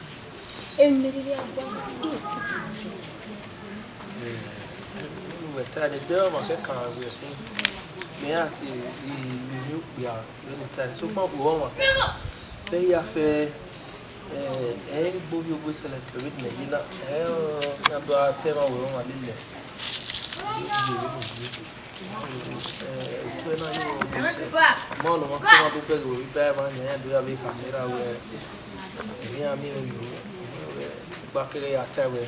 emwi ne I rhirhi gha gualọ, I te gie. Wẹ ta ne de ọmwa kẹkan wẹ khin, mẹ i ra te ri emwi okpia vbene I ta, sokpan uwẹ ọmwa kẹkan. Sẹ I ya fẹ, eh, ẹ i gbe ovbi ogbesẹlẹ ke vbene imẹ ye na, ẹ i ra do gha ta ẹmwẹ wẹ ọmwa lele. Eh, utu ẹna yo ọmọ sẹ. Ma ọmwa kọmwa do bẹghe vbe iba ẹmwẹ yan, iran do ya vbe khama erha wẹẹ, iran miẹn emwi ne ọ gba keghi ya ta wẹẹ,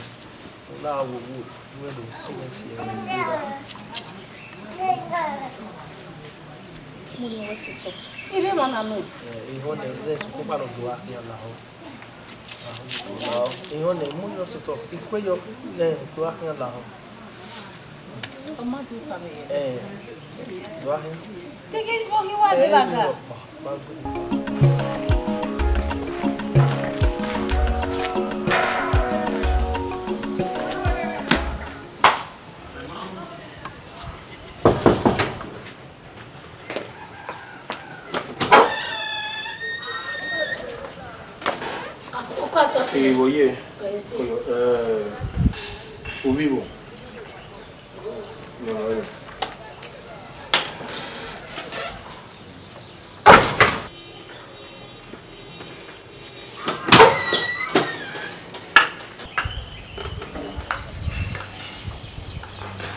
ọ na wo wo, wẹẹ do si mwẹ fi ẹre vbe erha. Mo rhie wẹ sẹ otọ. I rre emwa na nọ. Eh, ehọ nẹ, ẹ sokpan ọkpa nọ do gha khian lahọ. Ehọ nẹ, mu yọ sotọ, I kue yọ nẹ, do gha khian lahọ. Ọ ma do kha vbe. Eh, do gha khian. Teke ọ ghi wa deba ga. Uko atọ. Evo ye. Koyo, eh, uvbi vbo? No, no, no.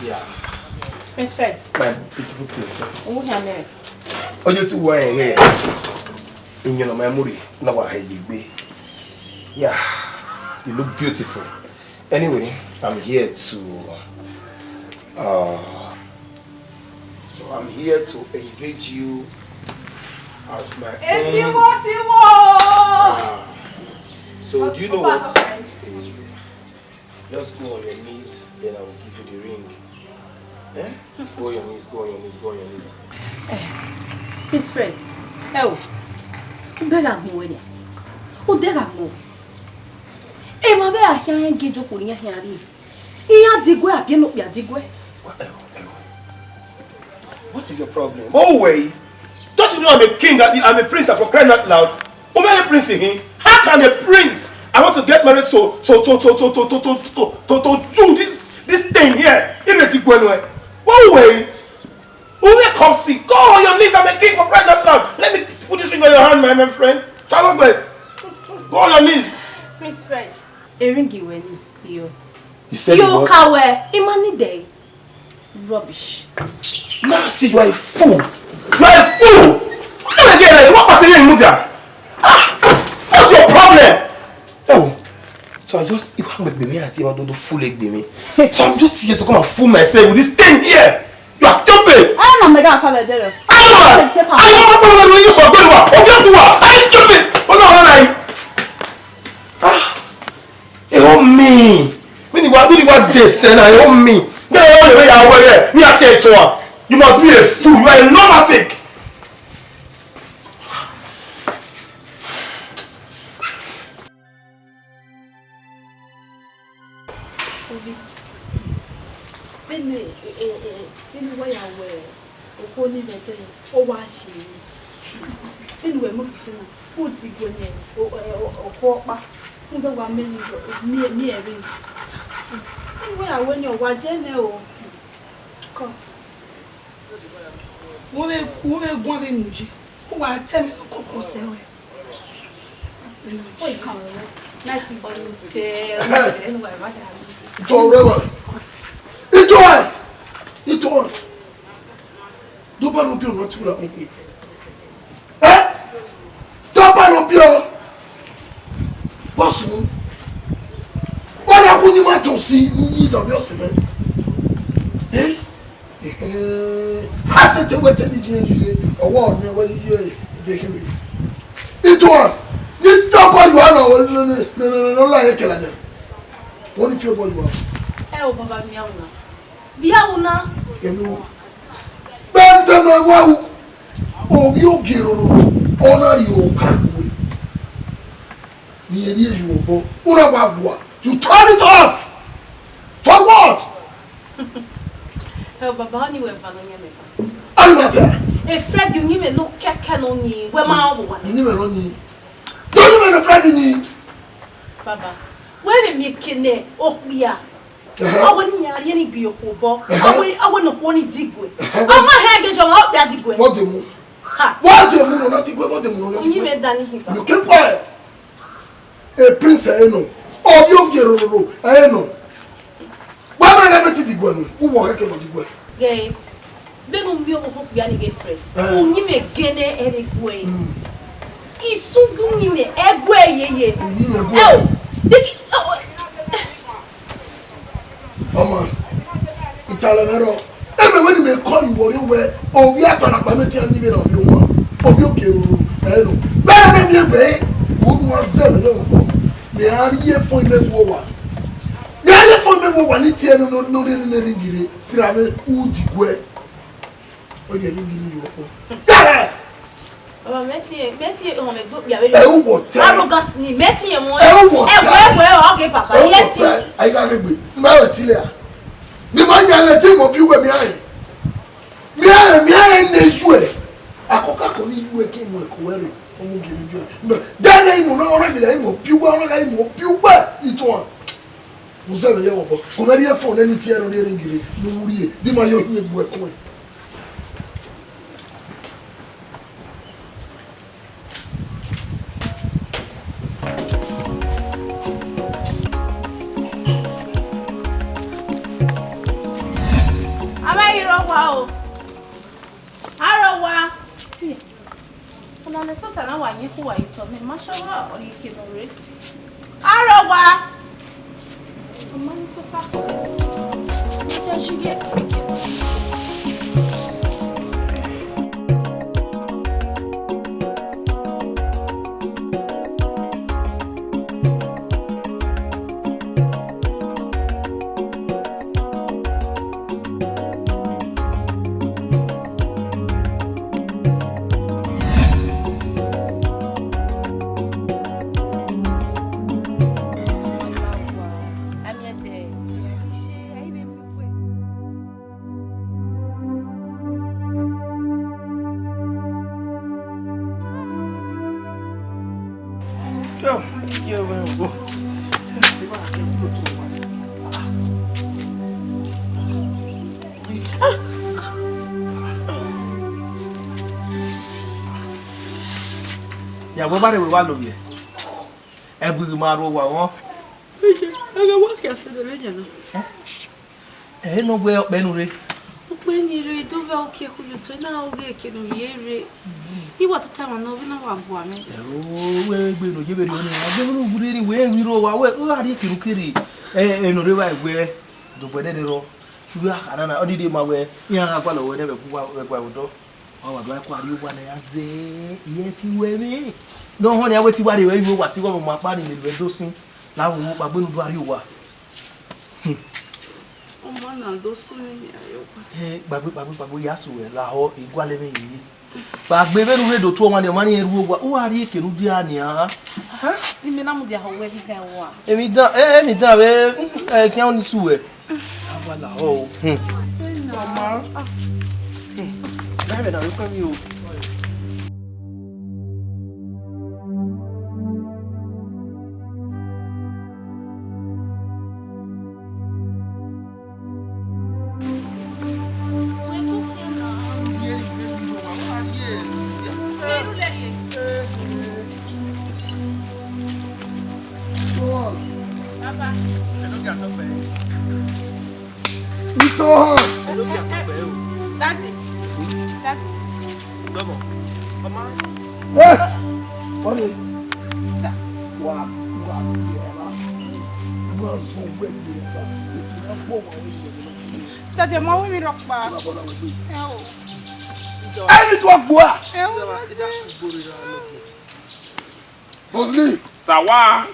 Yeah. Prince Fred. My beautiful princess. Who here, man? Oye tu wa ere. Inyo na ma muri na wa he yegbe. Yeah. You look beautiful. Anyway, I'm here to, uh, so I'm here to engage you as my own. Esiwo, siwo! Ah. So do you know what? Eh, just go on your knees, then I will give you the ring. Eh? Go on your knees, go on your knees, go on your knees. Eh, Prince Fred, ẹ o, u bẹghe agbọn wẹ nia, u dẹghe agbọn. Emwa vbe a khian rẹn gie jokpo ne iran khian rrie. Iran diguẹ, a biẹ ne okpia diguẹ. What, eh, eh, what is your problem? What way? Don't you know I'm a king? I'm a prince, for crying out loud. Omele prince him. How can a prince? I want to get married to to to to to to to to to to to do this this thing here. If it's going well, what way? Who will come see? Go on your knees. I'm a king, for crying out loud. Let me put this ring on your hand, my, my friend. Talogbe. Go on your knees. Prince Fred, eringi wẹ ni, iyo. You said iyo what? Ka wẹ, I ma need e. Rubbish. Now see, you are a fool. You are a fool. Come again, eh? What was it in Mudia? Ah, what's your problem? Oh, so I just, you have me, I think I don't do fool like me. So I'm just here to come and fool myself with this thing here. You are stupid. I am a mega talent there. I am. I am a mega talent. You for good one. Of your poor. Are you stupid? Oh no, no, no. Ah. Ẹ ho mi. Mi ni wa, mi ni wa de sẹ na, ẹ ho mi. Mi ẹ ho mi ya wẹ ye. Mi a tie to. You must be a fool. You are a lunatic. Ovi, vbene, eh, eh, eh, vbene uwa ya wẹ okhuo ni vbe ẹdẹ, ọ wa si emwi. Vbene uwẹ mu tutu na, u diguẹ ne ọ, ọ, ọ, okhuo ọkpa, rhunmwuda wa miẹn emwi, miẹn, miẹn emwi. Vbene uwa ya wẹ ọnii, ọ wa ye mwẹ o. Kọ. Wo vbe, wo vbe guan vbe mu ye, u wa tẹ mwẹ ne ọkọkọ sẹ ruẹ. Oi, come on. Nice body, sir. Anyway, what happened? Ito ọrẹ wa. Ito ẹ. Ito ẹ. Do ba no bi ọmọ ti wura mi. Eh? Do ba no bi ọ. Boss mu. Wọ́n yà kú ní ma tó sí ní ìdọ̀bí ọ̀sẹ̀ rẹ̀. Eh? Eh, a tete wẹ te ni diẹ yire, ọwọ ni wẹ ye ebe kere. Ito a, ni ti da bọ yọ ana o, ne, ne, ne, ne, ne, la ye kẹlẹ dẹ. Wọ́n ní fi bọ yọ. Ẹ o, baba mi awuna. Bi awuna. Enu. Bẹ́ẹ̀ ni tẹ́lẹ̀ wá o. Orí ògì roro, ọ̀nà rí o ká kúwe. Ni eri eyu ọgbọ. Una wa gua. You turn it off. For what? Ẹ o, baba, ọni wẹ va ne ọ yẹn mẹ ba. Ani ma sẹ. E Fred, uyinmwẹ nọ kẹkẹ nọ ni, wẹ ma rẹn vbe owa na. Uyinmwẹ nọ ni. Do you mean Fred ni? Baba, wẹ vbe miẹn eke nẹ okpia. Ẹhẹ. Awẹ ne iran rhie ni gbe okhuo obọ. Ẹhẹ. Awẹ, awẹ ne okhuo ni diguẹ. Ẹhẹ. Ọ ma hẹn ghe jọ, ọ kpia diguẹ. Wọ́n dì mú. Ha. Wọ́n dì mú nọ, wọ́n diguẹ, wọ́n dì mú nọ, wọ́n diguẹ. Uyinmwẹ da ni hin ba. You keep quiet. A prince ẹ nọ, ọ di ovie rororo ẹ nọ. Wa ma rẹ mẹ ti diguẹ nu, u wọ khẹke nọ diguẹ. Ghe, vbene u miẹn ọvbokhan okpia ni ghe Fred, eh, uyinmwẹ gele ẹre guẹ. Mm. Isun gu uyinmwẹ ẹguẹ yeye. Uyinmwẹ guẹ. Ẹ o, deki, ọ, ọ, Ọma, italẹ mwẹ rrọọ. Ẹmwẹ wẹ ne imẹ kọ ye uwẹ ọrriọ wẹ, ovbi atanakpa mẹ tian ni vbe na ovbi owa, ovbi ogie roro, ẹ nọ. Vbene ne miẹn egbe ẹre, vbe unu wa zẹ mwẹ ye ọmwa obọ, mẹ a rhie fọn imẹ vbe owa. Mẹ a rhie fọn imẹ vbe owa ne I tie ẹre ne ọ rhie ne ringi rre, sirra mwẹ, u diguẹ. Ọ ye ringi ni ye ọkpọ. Yare! Baba, mẹ tie, mẹ tie, ọ, mẹ gbe okpia vbe. Ẹ u wọ tẹ. Arrogant ni, mẹ tie wọn. Ẹ u wọ tẹ. Ẹ wẹ, ẹ wẹ, ọ ghe baba, ẹ u wọ tẹ. Ayi gha ghe gbe. Ma wẹ tile a. Ni ma yan lẹ te mọ bi uwẹ mi ae. Mi ae, mi ae ne yu ẹ. Akọkakọ ni yu ẹ ke mu ẹko wẹ rre. Ọmọ gele gele. Dẹ ne imo na, ọna gele imo piuwa, ọna gha imo piuwa ituan. Uzẹ vbe ye wọ bọ. Ko mẹ rhie phone ne mi tie ẹre ne ọ rhie ring rre, ne u rhie, di ma yo hin egbe ẹkun. A ma ghi rre owa o. A rre owa. Ọna ne Ẹsosa na wa yin khu wa ye otọ mẹ, ma shọ ọmwa ọre ike nọ rre. A rre owa. Ọ ma ni tota. Ọ ma dia zighi ike nọ rre. Ya wẹ ba rre wẹ wa lovbiẹ. Ẹgbighi ma rre owa wọn. Ẹghẹ wa khian sẹ vbe yan na. Ẹ, ẹ nọ wẹ ọkpẹ nu rre. Ọkpẹ ni rre, do vbe uki ẹkhu yotọ na, oghe eke ne u ye rre. I wa tota emwa nọ, vbene ọ wa gua mwẹ. Ẹ o, wẹ egbe ne u ye vberriọ nii, a gbe vbene u rre ni, wẹ emwi rre owa, wẹ, u gha rrie eke ne u kere, ẹ, ẹ, ne ọ rre evba wẹ, do bọ ẹdẹdẹ rrọọ. U gha kha na na, ọ dede ma wẹ, iran gha gualọ wẹ nẹ vbe ẹguae odọ. Ọ wa do ku arrie owa ne a ya zẹ, I i ti ru ẹmwẹ. Ne ọ họn nian wẹ te I wa rhie ruẹ ivbi owa si igho ọmwa kpa ni ne u do sin. La vbe owa kpaegbe ne u do arrie owa. Ọmọ na do sunu nia ye ọkpa. Ẹ, kpaegbe, kpaegbe, kpaegbe, ya sẹ uwẹ lahọ, I gualọ ẹmwẹ ye. Kpaegbe vbene u rre do tu ọmwa ni, ọmwa ni ru owa, u gha rrie eke ne u dia nian. Imẹ na mudia họ wẹ emwi dan wa. Emwi dan, ẹ, emwi dan vbe, ẹ, khian ni sẹ uwẹ. A wa lahọ o. Hmm. Ọma. Hmm. Ghẹ vbe na vbe kọ emwi o. Itohan. Daddy. Daddy. Eh, mami. Wa, wa, wa zọ wẹ. Daddy, ma wẹ mi rhọkpa. Ẹ o. Ẹni tó gbọ́ a. Ẹ o, Daddy. Bozli. Tawa.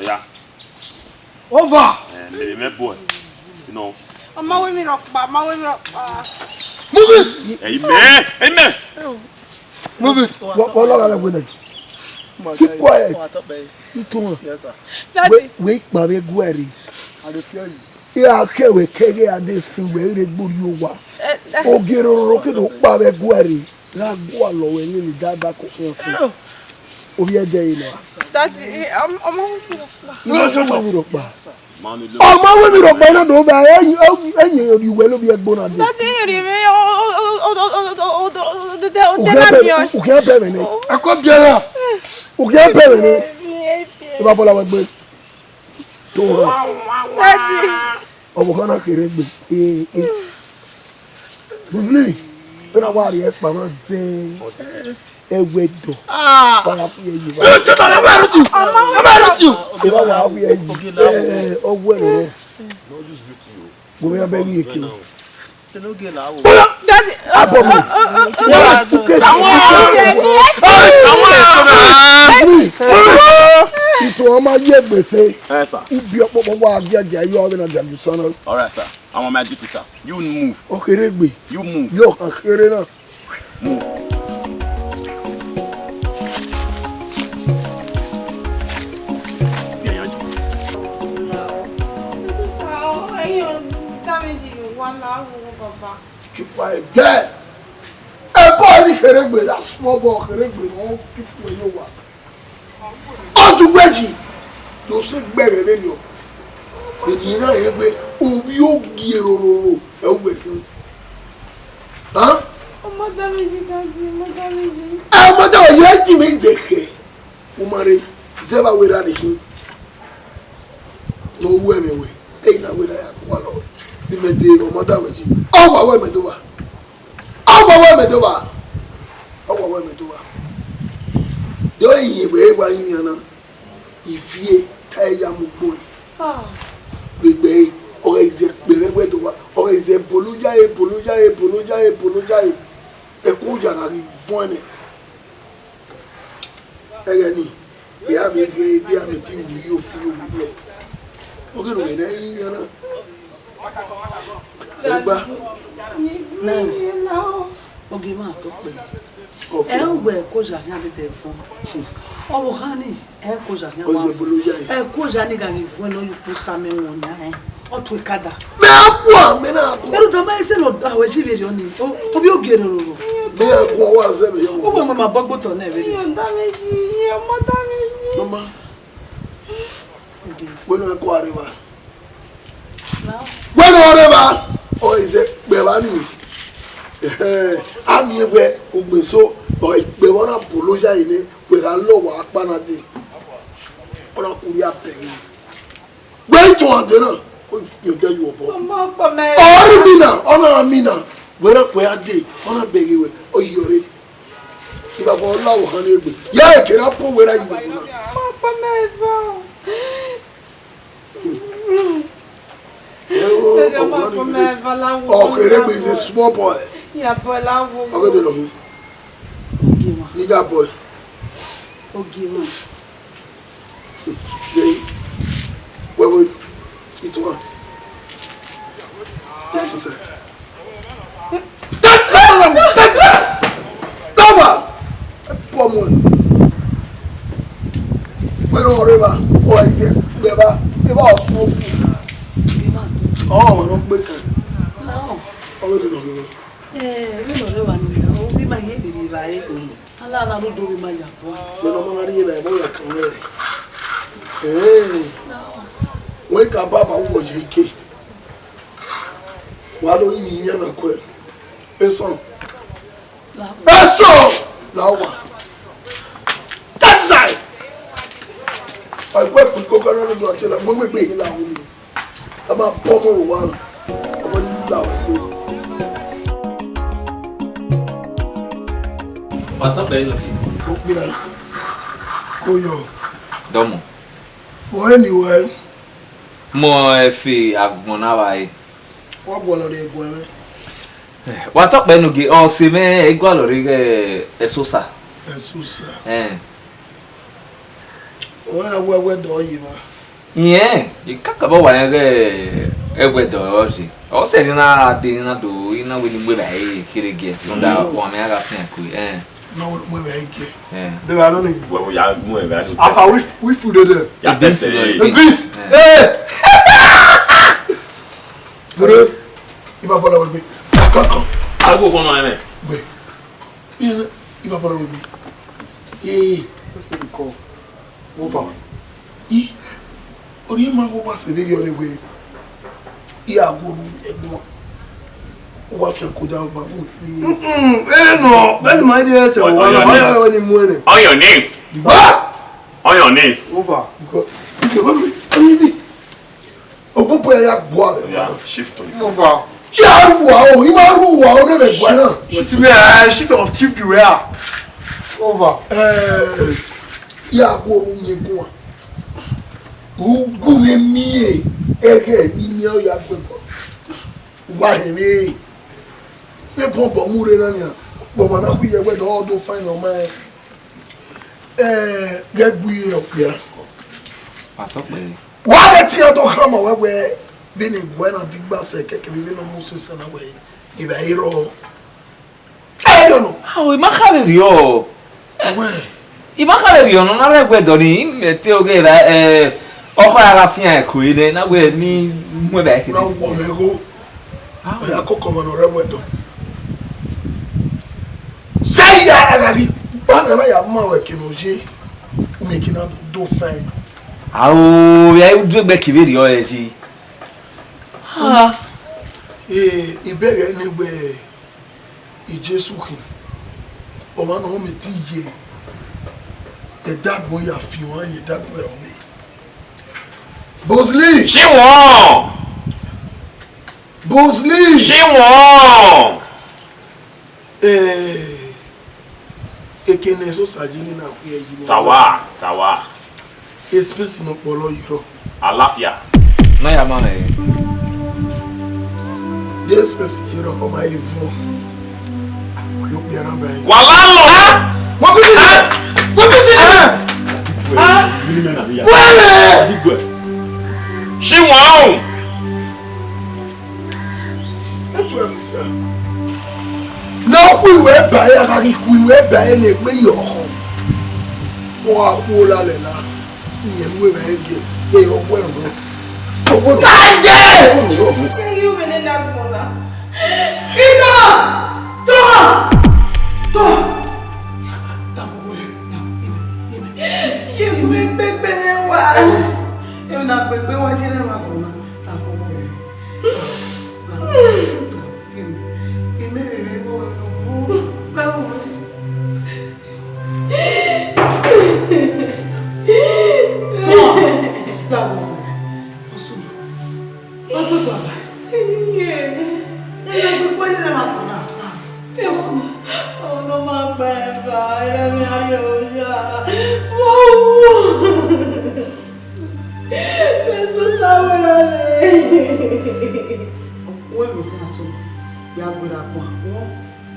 Oya. Over. Eh, me, me boy. You know. Ọ ma wẹ mi rhọkpa, ma wẹ mi rhọkpa. Move it. Amen. Amen. Move it. What, what, what, what, what, what? Keep quiet. Itohan. Yes, sir. Daddy. Wẹ, wẹ kpa vbe ẹguae rre. I dey fear you. Iran khẹ wẹ kẹghẹ a de sin wẹ rre gborri owa. Eh, eh. Ogie roro ke do kpa vbe ẹguae rre. Gha gualọ wẹ nene dada ko khian fo. Oh. Ovbi ẹdẹ ẹre nọ. Daddy, eh, ọm-, ọmọ mi rhọkpa. Ọmọ mi rhọkpa. Ọmọ wẹ mi rhọkpa na do ba, ẹ, ẹ, ẹ, ẹ, ẹ, ẹ, wẹ lo bi ẹgbo na de. Daddy, ẹ ri mi, o, o, de, de, de, de, de, de, na mi o. U khian bẹ mwẹ nẹ. A ko biẹ ra. U khian bẹ mwẹ nẹ. Ẹ ba bọla wẹ gbe. To. Daddy. Ọvbokhan na kherhe egbe. Ee, ee. Buzli, vbene a wa rrie ẹkpa mwa zẹ ẹwẹdọ. Ah. Wa ya fi ẹyi wa. Eh, tata, na wa rute you. Na wa rute you. Eva wa fi ẹyi. Eh, ọwẹ rẹ. Wo me abẹ ghi eke. Daddy. Abọ mi. Wa tu kesi. Ito ọma ye gbese. Yes, sir. Ubi ọkpọkpọ wa giagia yọ vbene a dia Jerusalem. All right, sir. I'm on my duty, sir. You move. Ọ kherhe egbe. You move. Yọ, ọ kherhe na. Move. Keep quiet there. Egbe da small boy kherhe egbe ne ọ ki pue ye owa. Ọ tu wẹ yi, do se gbẹghẹ vberriọ. Vbene I na rẹn wẹẹ ovbi ogie rororo ẹ uwẹ khin. Hàn? Ọmọ da mwẹ yi, Daddy, ọmọ da mwẹ yi. Ẹ, ọmọ da mwẹ yi, ẹ ji mwẹ ize khẹ. U ma rre, zẹ vbe a wẹ erha ni khin. Ne ọ ru ẹmwẹ wẹ, ẹ i na wẹ ne a ya gualọ wẹ. Vbe imẹ dee, ọmọ da mwẹ yi. Ọ wa wẹ mẹ do vba. Ọ wa wẹ mẹ do vba. Ọ wa wẹ mẹ do vba. De ọ yin wẹ wa yin yan na. Ivie ta ya mu gbọn. Ah. Vbe egbe ẹre, ọ ghe izẹ kpẹvbe ẹguẹdẹ owa, ọ ghe izẹ bolo yae, bolo yae, bolo yae, bolo yae. Ẹko ya gha ghi vuọn nẹ. Ẹghẹ nii, I gha vbe ghe ebe a mẹ te ru ye ofi ye owa rẹ. Ọ ghe ne uwẹ na yin yan na. Ẹgba. Na, ogie mwa tọ kpẹ. Ẹ uwẹ ẹko ya khian dede vuọn. Ọvbokhan ni, ẹko ya khian wa. Ọ zẹ bolo yae. Ẹko ya ni gha ghi vuọn ne ọ ye ukpo sa mẹ wọn na ẹ. Ọ tue kada. Mẹ a guan, mẹ na guan. Ẹrú dama ẹsẹ nọ da wẹ si vberriọ ni. O, ovbi ogie rororo. Mẹ a guan wa zẹ mẹ yọ. Uwẹ mama bọ gbotọ nẹ vberriọ. Iyo, da mwẹ yi, iyo, ọmọ da mwẹ yi. Mama. Ogie. Wẹ ne ọ kua rre evba. Wẹ ne ọ rre evba, ọ i zẹ kpẹ evba nii. Ehẹn, a miẹn wẹ ugbeso, ọ i kpẹ evba na bolo yae nẹ, wẹ gha lọ wa kpa na dee. Ọ na kurria bẹghe. Wẹ i tuan dee na, ọ i fian odẹ ye obọ. Ọmọ ọkpa mẹ. Ọ rre imina, ọ na ra imina, wẹ na kue a dee, ọ na bẹghe wẹ, ọ i yọrre. Ibaba ọ la ohan ni egbe. Ya eke na po wẹ ra yi ibaba na. Ọmọ ọkpa mẹ evba. Ẹ o, ọmọ ọkpa mẹ evba la wo. Ọ kherhe egbe is a small boy. Ya bọ la wo. Ọ ghe de nọ hu. Ogie mwa. Ni ya bọ. Ogie mwa. Yei. Wẹ, wẹ. Ituan. That is it. That is it. That is it. That one. Poor man. Wẹ ne ọ rre evba, ọ i zẹ kpẹ evba, evba ọ sunu oku. Ọ, ọ nọ gbe kan. Ọ ghe de nọ hu. Eh, vbene ọ rre evba nii, ovbi ima ye vbe rri evbare. Mm. Ala na rre odoghe ma ya bua. Vbene ọ ma na rri evbare, ọ ya kan wẹ. Eh. Wẹ ka baba uwọ ye ike. Wa do yi iyan na kue. Eso. Eso! La owa. That side. Ai, kue ku koko na do a te la, mo gbe gbe la wo. A ma bọ ọmọ ro wa, ọmọ ni la wẹ kpe. Wa tọ kpẹ nọ. Okpia, ko yọ. Dọmọ. Wọ eni wẹ. Mọ ẹfe agbọn na vba re. Wa gualọ rre ẹguae mwẹ. Wa tọ kpẹ nọ gie, ọ sẹ mwẹ, ẹ gualọ rre ghẹ ẹsosa. Ẹsosa. Ẹn. Wẹ a wẹ ẹguẹdẹ ọ ye evba. Irẹn, I kakabọ wa rẹn ghẹ ẹguẹdẹ ọ ye. Ọ sẹ ne I na dee, ne I na do, I na wẹ ne I mu evbare kherhe giẹ, rhunmwuda Mm. ọmwa mwẹ a gha fian ku, ẹn. Na wẹ ne I mu evbare giẹ. Ẹn. De ba nọ ni. Wẹ ya mu evbare. Afa wi wi fu dede. Ya Beans tẹsẹ. Lọ. The beans. Ẹn. Hey! Bro, ibaba la wẹ gbe. Kankan. Arugbo fọnọ ẹmẹ. Gbe. Ibaba la wẹ gbe. Ee. Nko. Wo ba. I, orhiọn ma vbe owa sẹ vberriọ rre wẹẹ, I gha gu orhu yin ẹgbọn, u wa fian ko da ọgba mu fi. Mm, ẹ nọ, vbene ma i rhie ẹsẹ, On, on your knees. Ni mu ẹnẹ. On your knees. What? On your knees. Over. Because if you want me, I need it. Ogbogbo ya gbuẹ vbe Yeah, shift to the Over. Ya ru wa o, I ma ru wa o, ne vbe gua na. Shift me, eh, shift on shift you where. Over. Eh, ya gu orhu yin guan. U gu ne mie, ẹghẹ ni mie ọ ya gu ẹbọ. Wa he vbe. E bọ bọ mu rre na nia. Bọ ma na khu ye wẹ do do fine ọ ma. Eh, ghẹ gu ye okpia. Pastor kpẹre. Wa vbe tian do khama wẹ wẹ, vbene ẹguae na digba sẹ kẹkẹ vbe vbene ọ mu sẹsẹ na wẹ, I vbe i rrọọ. Ẹ dọ nọ. Ao, I ma kha vbe rriọ. Wẹ. I ma kha vbe rriọ nọ, na rre ẹguẹdẹ nii, I miẹn te oghẹ ra, eh, ọkhọ ra gha fian ẹko re nẹ, na wẹ ne I mu ẹvba ẹkete. Na wọ mwẹ gho. Ao. Ọ ya koko ọmọ ne ọ rre ẹguẹdẹ. Sẹ ya, a gha ghi ba nana ya ma wẹ ke ne ọ ye, u miẹn ke na do fẹn. Ao, vbe a i du egbe ke vberriọ ẹre ye. Ah. Eh, I bẹghe ne wẹ Jesu khin, ọmwa ne ọ mẹ te ye ẹdagbọn ya fi ohan ye ẹdagbọn ẹre ọvbehe. Bozli! Chinwon! Bozli! Chinwon! Eh, eke ne Esosa ye ni na khuẹ yi nẹ. Tawa, tawa. Space ne ọ kpọlọ yi rrọọ. Alafia. Na ya ma rẹn. De space yi rrọọ, ọ ma i vuọn. Yo kpia na ba yi. Wala lọ. Wọ́n bí sí. Wọ́n bí sí. Wẹ́rẹ́. Chinwon! Ẹtu ẹmwẹ dia. Ne ọ khu iwẹ ba ẹre, a gha ghi khu iwẹ ba ẹre ne egbe ye ọkhọ. Ọ gha khuo lalẹ na, iyẹn ne uwẹ ghẹ gie, de ọ wẹ nọ. Ọ wẹ nọ. Ande! Ẹ ghi wẹ ne na gbọn na. Ida! Tọ! Tọ! Ye mu egbegbe ne wa. Emwi na gbe egbe wa je ne wa gbọn na. Ọmọ ne ọ ma gba ẹre ba, ẹre mwẹ ayọ ya. Wo, wo. Jesu sa wẹ rre. Wẹ vbe na so, ya gberra guan, wọ,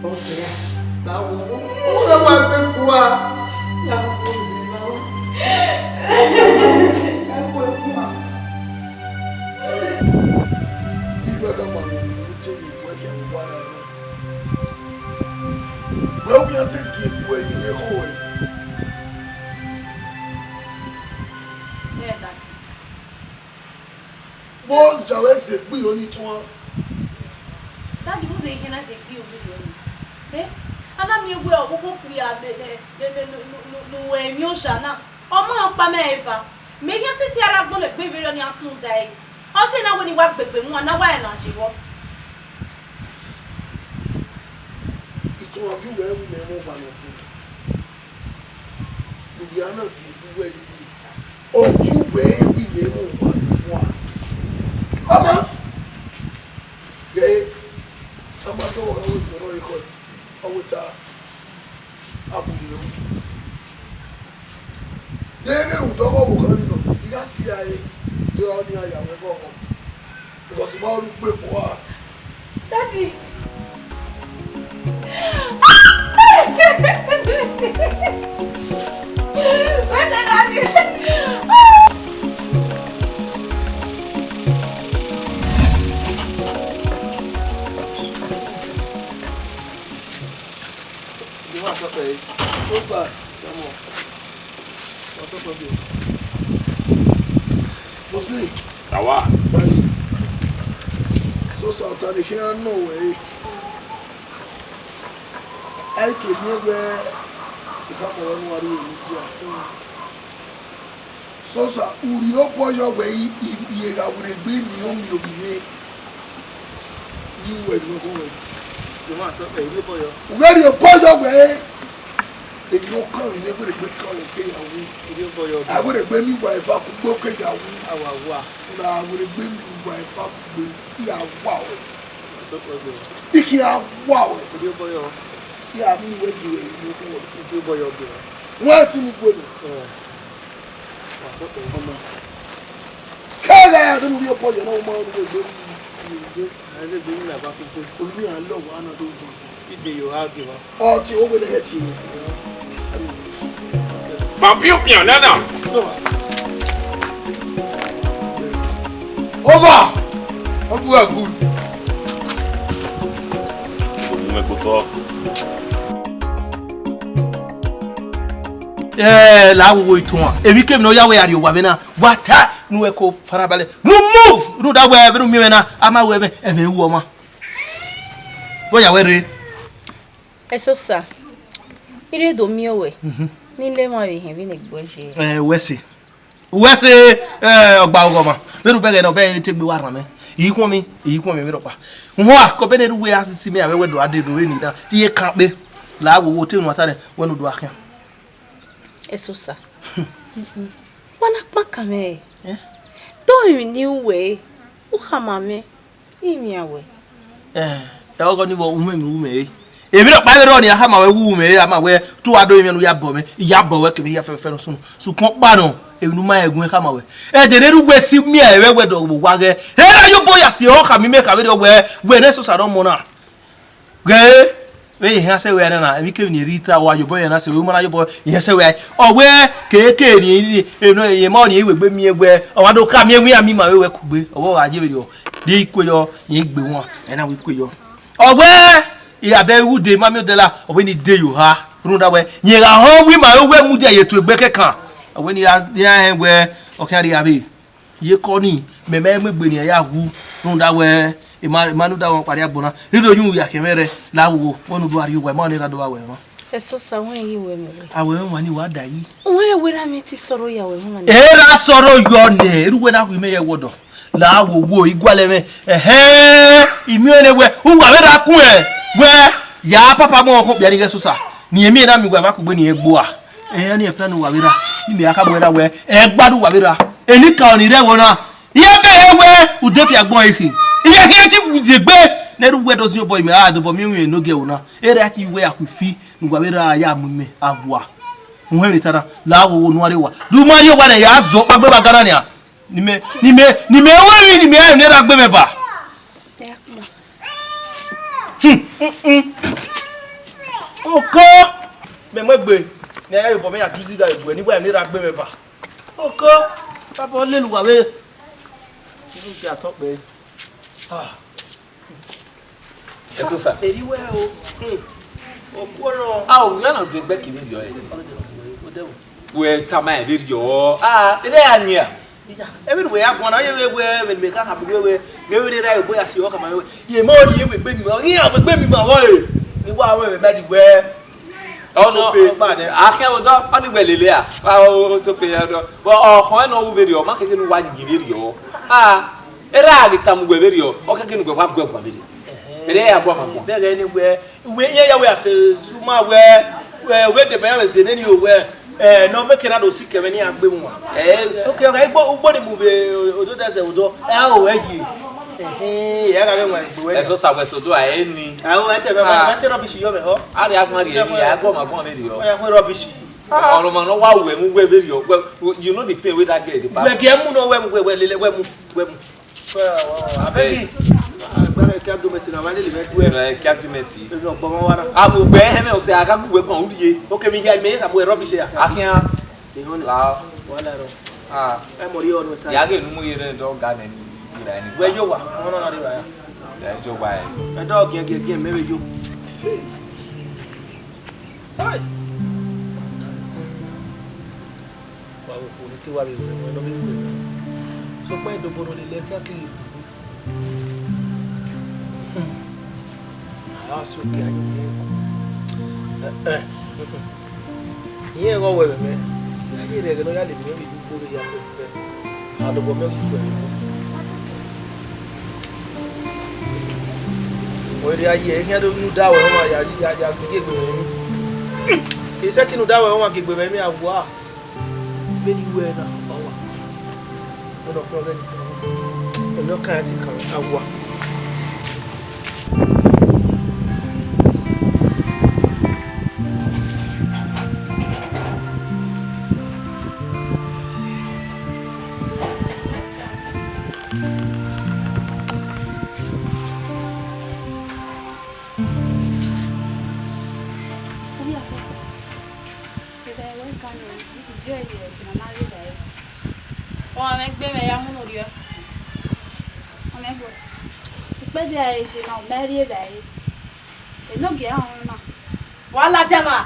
ọ sẹ ya, ba wo, wọ, wọ na wa gbe kua, ya wo, ya wo, ya wo kua. Igbe ka ma ne u te ye kue khian vbe uwa ra na. Wẹ u khian te gie kue emwi ne ekhọe. Vbe Daddy. Vbọ ya wẹ zẹ egbe ọnii tuan? Daddy, vbọ zẹ ehe na zẹ egbe ọnii? Eh? A na miẹn wẹ ọvbokhan okpia ne, ne, ne, ne, ne, ne, ne uwẹ emwi oja na, ọ ma rẹn ọkpa mẹ eva. Mẹ hia sẹtin a ra gbọnnọ egbe vberriọ ne iran sunu da ẹre. Ọ sẹ na wẹ ne I wa gbe egbe mu, a na wa rẹn na ye vbọ. Ituan gie uwẹ wẹ imẹ mwẹ ọmwa ne ọ bun. Lugha na gie uwẹ yi. Ọ gie uwẹ wẹ imẹ mwẹ ọmwa ne ọ bun. Ọmọ, ghe, a ma dọghọ gha wẹ iguan nọ ekhọe, ọ wẹ ta, a bu ye ru. Deghẹ rhunmwuda ọghọghọ ni nọ, I gha si rae, deghẹ ọnii a ya wẹ ghọghọ. Because I ma ru gbe kua. Daddy. Where's the daddy? Sosa, come on. Muslim. Tawa. Ayi. Sosa, ọta ne I khian nọ wẹ re. A i ke miẹn wẹ, I ka kpọlọ ne uwa rrie media. Sosa, u rhie obọ yọ wẹ i, i, i gha werriegbe miẹn ọmiọnmwẹ ne uwẹ ne ọghọ rẹ. Jọmọ, tọ, ẹ, rhie obọ yọ. U ghẹ rhie obọ yọ wẹ, emwi ne ọ kan ne werriegbe kan, ọ ke ya wu. Rhie obọ yọ. A werriegbe miẹn uwa eva kugbe, ọ ke ya wu. A wa wa. Na werriegbe miẹn uwa eva kugbe, I ya wa wẹ. Tọ, tọ, jọmọ. I khian wa wẹ. Rhie obọ yọ. I ya mu wẹ gie wẹ, rhie obọ yọ. Rhie obọ yọ, jọmọ. Wẹ ti ni gue nẹ. Ẹ. Kẹghẹ ya do ne u rhie obọ yọ na, u ma ru egbe, egbe. Olivia lọ wa na do zọ. Igbe yo ha gie wa. Ọ ti o wele hẹ ti. Fan piọnpiọn nana. Over. Over good. Ogun ẹgbotọ. Ẹ, la wowo ituan. Emwi kemwi ne ọ ya wẹ ya rrie owa vbe na, wa ta ne uwẹ ko farabalẹ. Nu move, rhunmwuda wẹ vbene u miẹn mwẹ na, a ma wẹ ẹmwẹ, ẹmwẹ ru ọmwa. Vbọ ya wẹ rre? Esosa, I rre do miẹn wẹ, ne I le emwa vbe hin vbene egbe ye. Eh, wẹ sẹ. Wẹ sẹ, eh, ọgba ọghọmwa. Vbene u bẹghe nọ, bẹghe te egbe wa rhan mẹ. I khuọnmwi, I khuọnmwi emwi rhọkpa. Uhunmwu, akọbene erha uwẹ a si mẹ, a vbe wẹ do a de do vbene I na. Te I ye kan kpe. La wo wo te unu a ta nẹ, wẹ ne u do a khian. Esosa. Wa na kpa kan mwẹ. Eh? Do emwi ne I ru wẹ, u khama mwẹ. I miẹn wẹ. Eh, ẹ ọgọ ni vbọ, u mwẹ emwi ru mwẹ re. Emwi rhọkpa vbe rrọọ ni a khama wẹ wu mwẹ re, a ma wẹ, te u wa do emwi ne u ya bọ mwẹ, I ya bọ wẹ kevbe hia fẹfẹfẹ ne ọ sunu. Sokpan ọkpa nọ, emwi ne u ma rẹn gun khama wẹ. Ẹdẹ ne erha uwẹ si miẹn ẹvbo ẹwẹdọ vbe owa ghẹ. Erha ye obọ ya si ọ khama imẹ kha vberriọ wẹ, wẹ ne Esosa ne ọmọ na. Ghẹ, vbe ehẹn sẹ wẹ nana, emwi kevbe ni erha ta, wa ye obọ ya na sẹ wẹ, u ma na ye obọ, ehẹn sẹ wẹ. Ọ wẹ, keke ni, ni, eno, emọ ni iwegbe miẹn wẹ, ọ wa do ka miẹn wẹ a miẹn ima vbe wẹ kugbe, ọ wẹ ọ gha ye vberriọ, de ikue yọ, rẹn gbe wan, ẹ na wẹ ikue yọ. Ọ wẹ, I abẹ wu de, ma miẹn odẹ la, ọ wẹ ne I de ye oha, rhunmwuda wẹ, rẹn gha họn wẹ ima vbe wẹ mudia ye tuegbe kẹkan, ọ wẹ ne I ra, ne I ra rẹn wẹ, ọ khian rhie avbe. Ye kọ ni, mẹ ma mu egbe ne I ya wu, rhunmwuda wẹ, ima, ima ne u da wan kpa rrie agbọn na, rhirhi oyunmwu ya khian mwẹ rre, la wo, wẹ ne u do a rrie owa, ima ọnii ra do vba wẹ mwa. Esosa, wẹ i ye wẹ mwẹ wẹ. A wẹ mwẹ wan ni wa da yi. Wẹ wẹ ra mwẹ te sọrọ ya wẹ mwa ni. Erha sọrọ yọ nẹ, erha uwẹ na hu imẹ ye ẹwọdọ. La wo wo, I gualọ mwẹ. Ẹhẹn, I miẹn ọnii wẹ, uwa vbe ra kun ẹ, wẹ, ya papa mu ọkhọ kpia ni ghẹ Esosa. Ne I miẹn na miẹn uwa vbe kugbe ne I gbe ua. Ẹhẹn, ni plan uwa vbe ra, ni mẹ ya khama uwa ra wẹ, ẹ gbadu uwa vbe ra. Enikaro ni rre ẹvbo na, iran bẹghe wẹ ude fi agbọn ẹre khin. Iran khian te zẹ egbe, ne erha uwẹ do zin obọ imẹ, a dobọ miẹn emwi enogie ẹvbo na. Erha te wẹ ya khu ifi, ne uwa vbe ra ya mu imẹ, a wa. Uhẹn vbe tara, la wo wo ne u rrie owa. De u ma rrie owa nẹ, ya zọ ọkpa gbe vbe aga na nian. Ni mẹ, ni mẹ, ni mẹ ru emwi, ni mẹ ra emwi ne erha gbe mwẹ ba. Hmm, hmm, hmm. Oko, mẹ mu egbe, ne a ya ye obọ mwẹ ya du zigha ye ogbue, ne I wa emwi ne erha gbe mwẹ ba. Oko, papa, ọ lele uwa vbe. Ibu ke atọ kpẹre. Ah. Esosa. Eri wẹ o. Hmm. Okuo nọ. A, ovbi mwẹ na do egbe ke vberriọ ẹ. Odẹ wo. Wẹ tama ẹ vberriọ. A, erha ya nian. Iya, emwi ne uwẹ ya guan na, ye vbe wẹ, vbe mẹ ka khama uwẹ wẹ, ghẹ vbe ne erha ye obọ ya si ọ khama wẹ. Ye ma rhie wẹ egbe mi ma, ọ ghi rhie wẹ egbe mi ma vbọ re. Ne I wa wẹ vbe ma di wẹ. Ọnọ, ope kpa nẹ. A khian vbe odọ, ọnii wẹ lele a. Wa o, o, to pe ya dọ. But ọ khọn ẹn ne ọ wu vberriọ, ọ ma keke ne uwa yin vberriọ. A, erha ghi tama uwẹ vberriọ, ọ keke ne uwẹ wa gu ẹguan vberriọ. Ẹhẹn. Erha ya gu ọmwa guan. Bẹghe ne wẹ, wẹ iran ya wẹ a sẹ suma wẹ, wẹ, wẹ deba iran vbe zẹ nene o wẹ, ẹ, ne ọ vbe ke na do si kẹ mwẹ ne iran gbe wan. Ẹ. Ok, ọ gha igbo, ugbo ni mu vbe ododẹ zẹ odọ, ẹ, a ho ẹ ye. Ẹhẹn, ẹ gha ghe wan igbo wẹ. Esosa wẹ sẹ odọ a, ẹ ni. A ho, ẹ te, ẹ te rubbish yọ mwẹ họ. A rhie agbọn rhie ni, a gu ọmwa guan vberriọ. Ọ ya khuẹ rubbish. Ah. Ọrọmwa ne ọ wa ru ẹmwẹ uwẹ vberriọ, wẹ, you know the pain wey that girl dey pass. Wẹ gie mu nọ, wẹ mu, wẹ, wẹ lele, wẹ mu, wẹ mu. Abeg. Agba ke argument na, wa lele mwẹ du ẹ. Ẹ ke argument. Ẹ nọ gbọmọ wa na. A mu gbẹ hẹmẹ ọsẹ, a ka gu wẹ guan, u rhie. Ok, mi ya, mi ya ka mu rubbish ya. A khian. Ehun. La. Wala rọ. Ah. Ẹ mọ ri ọdọ ta. Ya ghe ne u mu ye rẹ dọ ga nẹ ni, ni ra ni. Wẹ yo wa, ọmọ nọ na rre wa ya. Ya yo wa ẹ. Ẹ dọ giẹn giẹn giẹn mẹ vbe yo. Hai. Wa vbe okhuo ne te wa vbe wẹ, wẹ ne ọ vbe wẹ. Sokpan ẹdobọ ne ọ lele ẹkẹn keghi gu. A gha so ke a ye. Irẹn ghe ọ wẹ mwẹ, ya ye rre ẹghẹ ne ọ ya lele mwẹ vbe ye ugbo vbe ya fẹfẹ. A dobọ mẹ ugbo ẹre. Ọ rhie a ye, ehia do nu da wẹ ọmwa ya, ya, ya gie egbe mwẹ emwi. I sẹtin nu da wẹ ọmwa gie egbe mwẹ emwi, a wa. Vbene I wẹ na, ọ wa. Ọ nọ kpẹn ọghẹe, emwi ọ kan ya te kan, a wa. Ọmwa mwẹ gbe mwẹ ya mu ne orhiọn. Ọmwa ẹgbẹe. Ikpẹdẹ a re je na, ọ ma rri evbare. Enogie ọnrẹn na. Wa ladian na.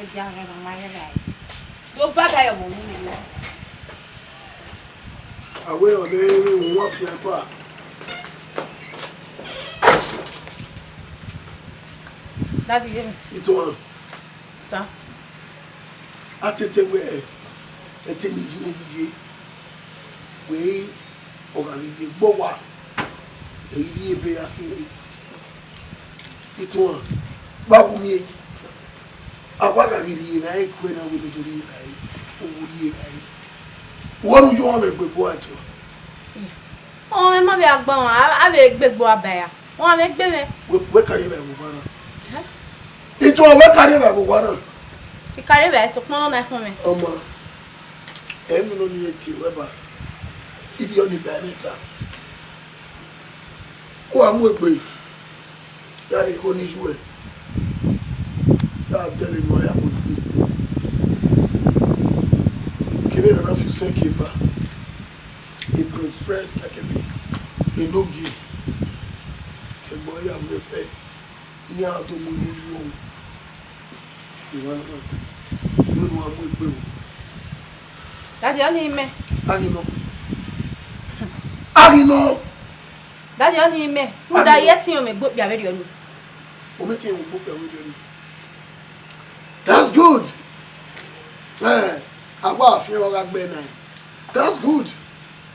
Ẹdia mwẹ na ma rri evbare. Do baba yọ mu ne orhiọn. Awe ọnrẹn vbe wọn fian gba. Daddy, ye me. Itohan. Sir. A tete wẹ, ẹte ne I ye iye, wẹ ọ gha ghi ye gbe owa, ẹ i rhie ebe ya khian. Itohan, vbe a wu miẹn yi? A wa gha ghi rhie evbare, kuẹ na wẹ ne u do rhie evbare, u wu rhie evbare. Wẹ ne u yo ọmwẹ gbe gbe owa, Itohan. Ọmwẹ ma vbe a gbe ọmwa, a vbe gbe gbe owa ba ya. Ọmwẹ gbe mwẹ. Wẹ, wẹ kare evbare vbe owa na. Ẹhẹn. Itohan, wẹ kare evbare vbe owa na. I kare evbare, sokpan ọna khọn mwẹ. Ọma, emwi nọ ni e tie wẹ ba, I rhie ọni ba ẹmwata. Wa mu egbe, ya rhie igho ni yu ẹ, ya dẹlẹ ne uwa ya mu egbe. Kevbe ne a na fi usẹ gie eva, e Prince Fred kẹkẹbẹ, enogie, ẹgbẹe ya vbe fẹ, iran do mu igho yu ọmwa. Iran na, wẹ ne uwa mu egbe o. Daddy, ọni mẹ. A ghi nọ. A ghi nọ. Daddy, ọni mẹ. Rhunmwuda, I i ẹtin ọmwẹ egbe okpia vberriọ nii. Ọ mwẹ ẹtin ọmwẹ egbe okpia vberriọ nii. That's good. Eh, a wa fian ọghe gbe na. That's good.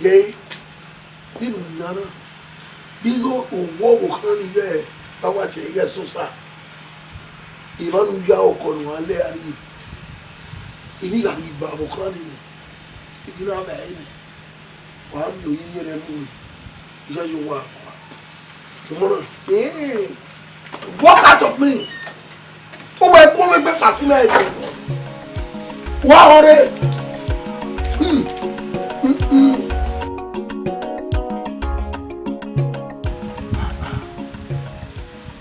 Ye, ne unu yan na, ne igho owa ọvbokhan ni ghẹ ba wa tie ighẹ Ẹsosa, emwa ne u ya ọkọ ne uwa lẹ a rrie, I ni gha rhie eva ọvbokhan ni nẹ, I ghi na vba ẹre nẹ, wa miẹn orinmwian rẹ mu ẹre, iyayi owa kua. Ọmọ na, eh, walk out of me. Uwẹ gu mwẹ egbe kpa si mẹ ẹdẹ. Wa họre. Hmm. Hmm, hmm.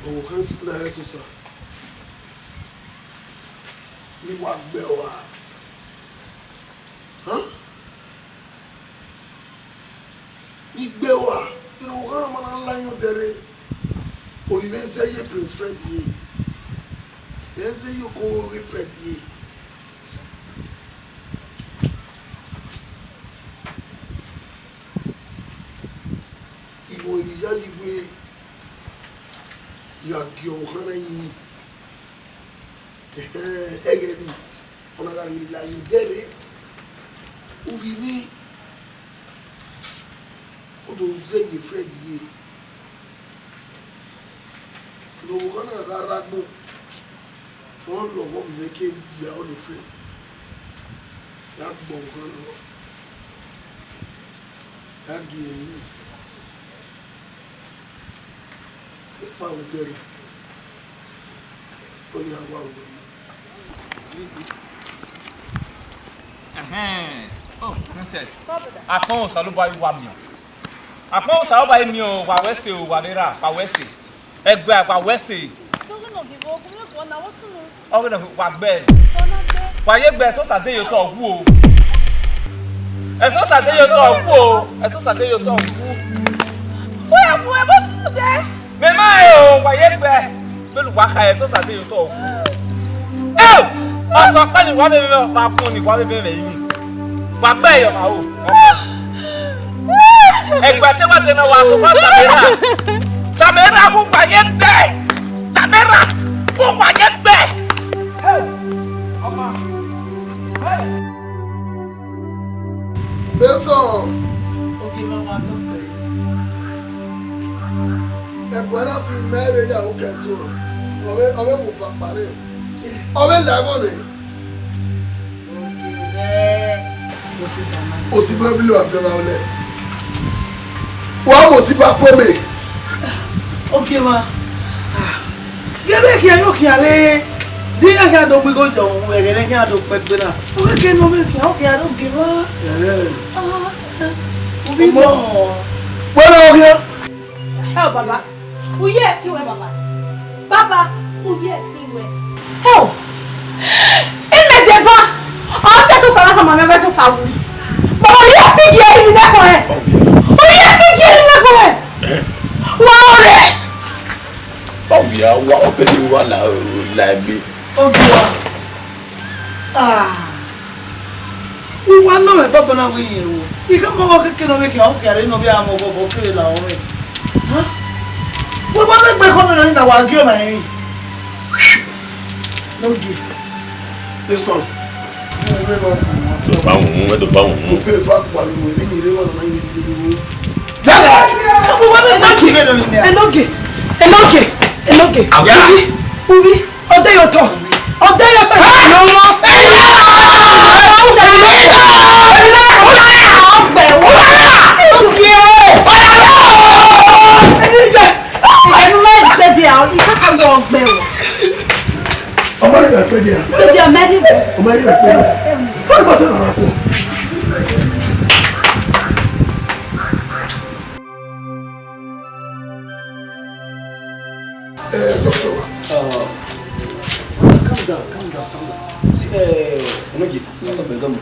Ọvbokhan na Ẹsosa, ne I wa gbe uwa. Huh? Ni gbe uwa, ne ọvbokhan na ma na la yan odẹ rre. Oyi mwẹ zẹ ye Prince Fred ye. Ẹ zẹ ye oko ghe Fred ye. Iwẹ ne I yayi wẹ, ya gie ọvbokhan na yi ni. Ẹghẹ nii, ọ na gha rhie la ye odẹ rre, uvbi ni, ọ do zẹ ye Fred ye. Ne ọvbokhan na gha rre agbọn, ọ lọghọ vbe imẹ ke ya ọni Fred, ya gbe ọvbokhan na rrọọ, ya gie ẹre ru. Ekpa vbe odẹ rre, ọni a wa wẹ. Ẹhẹn. Oh, Princess. Akpọn Osanobua wa miẹn. Akpọn Osanobua miẹn o, wa wẹ ẹse o, wa vbe ra, wa wẹ ẹse. Ẹgbẹe, wa wẹ ẹse. Ọghe ne wa gbe. Wa ye gbe, Ẹsosa de ye otọ wu o. Ẹsosa de ye otọ wu o. Ẹsosa de ye otọ wu. Wẹ mu ẹvbo sunu dẹ. Mẹ ma rẹn o, wa ye gbe. Vbene uwa kha, Ẹsosa de ye otọ wu. Eo! Ọsẹ ọkpa ni wa vbe mwẹ ọkpa kun ni wa vbe mwẹ imi. Wa gbe ye ọmwa o. Ẹgbẹe te wa de na wa so wa tama erha. Tama erha, vbe uwa ye gbe. Tama erha, vbe uwa ye gbe. Hey, ọma. Hey. Eso. Ogie mwa wa tọ kpẹre. Ẹguae na si mẹ vbe ya okẹ tuẹ. Ọ vbe, ọ vbe mu ufa kpare. Ọ vbe la ẹvbo nẹ. Ogie mwẹ. Osi bẹbilo abẹma ọnẹ. Wa mu osi ba ku eme. Ogie mwa. Ah. Ghe vbe khian yo khian re, de iran khian do mu igho yọ uhunmwu ẹghẹ ne iran khian do kpẹ gbe na. Ọ vbe ke ne ọ vbe khian, ọ khian do gie mwa. Ẹhẹn. Ah, eh, ubi Ọmọ. Nọ. Wẹ na ọ khian? Hell, baba. U ye ẹtin wẹ, baba. Baba, u ye ẹtin wẹ. Hell. Imẹ deba. Ọ sẹ Ẹsosa na khama mwẹ wẹ Ẹsosa wu. Baba, u ye ẹtin gie eni nẹkhuẹn. U ye ẹtin gie eni nẹkhuẹn. Eh? Wa ọre. Ọ via wa, ọ bẹghe wa la, la egbe. Ogiwa. Ah. Uwa nọ mwẹ bọbọ na wẹ iyẹn o. I khama ọghe keke ne ọ vbe khian, ọ khian re ne ọ vbe a mwẹ obọ, ọ kere la ọmwẹ. Ha? Wẹ wa na gbe ekhọe mwẹ nọ ni na wa gie ọmwa emwi. Nogie. Eso. Mo me ma bu mo to. Ba wọn mu, ẹdọ ba wọn mu. Mo pe fa gbalu mo, bi ni re wa na ni bi yo. Yala! Enogie, Enogie, Enogie. Ubi, ubi. Ọdẹ yọ tọ. Ọdẹ yọ tọ. Ẹyà! Ẹyà! Ọgbẹ wa. Ọgbẹ wa. Ọgbẹ wa. Ẹnu mẹ gbẹdẹ a, ọgbẹ wa. Ọmọ rẹ gbẹdẹ a. Gbẹdẹ a mẹ ni. Ọmọ rẹ gbẹdẹ a. Wọ́n ti bá sẹ́nu ara kú. Eh, doctor. Uh, calm down, calm down, calm down. See, uh, Onogie, Doctor Bendomo,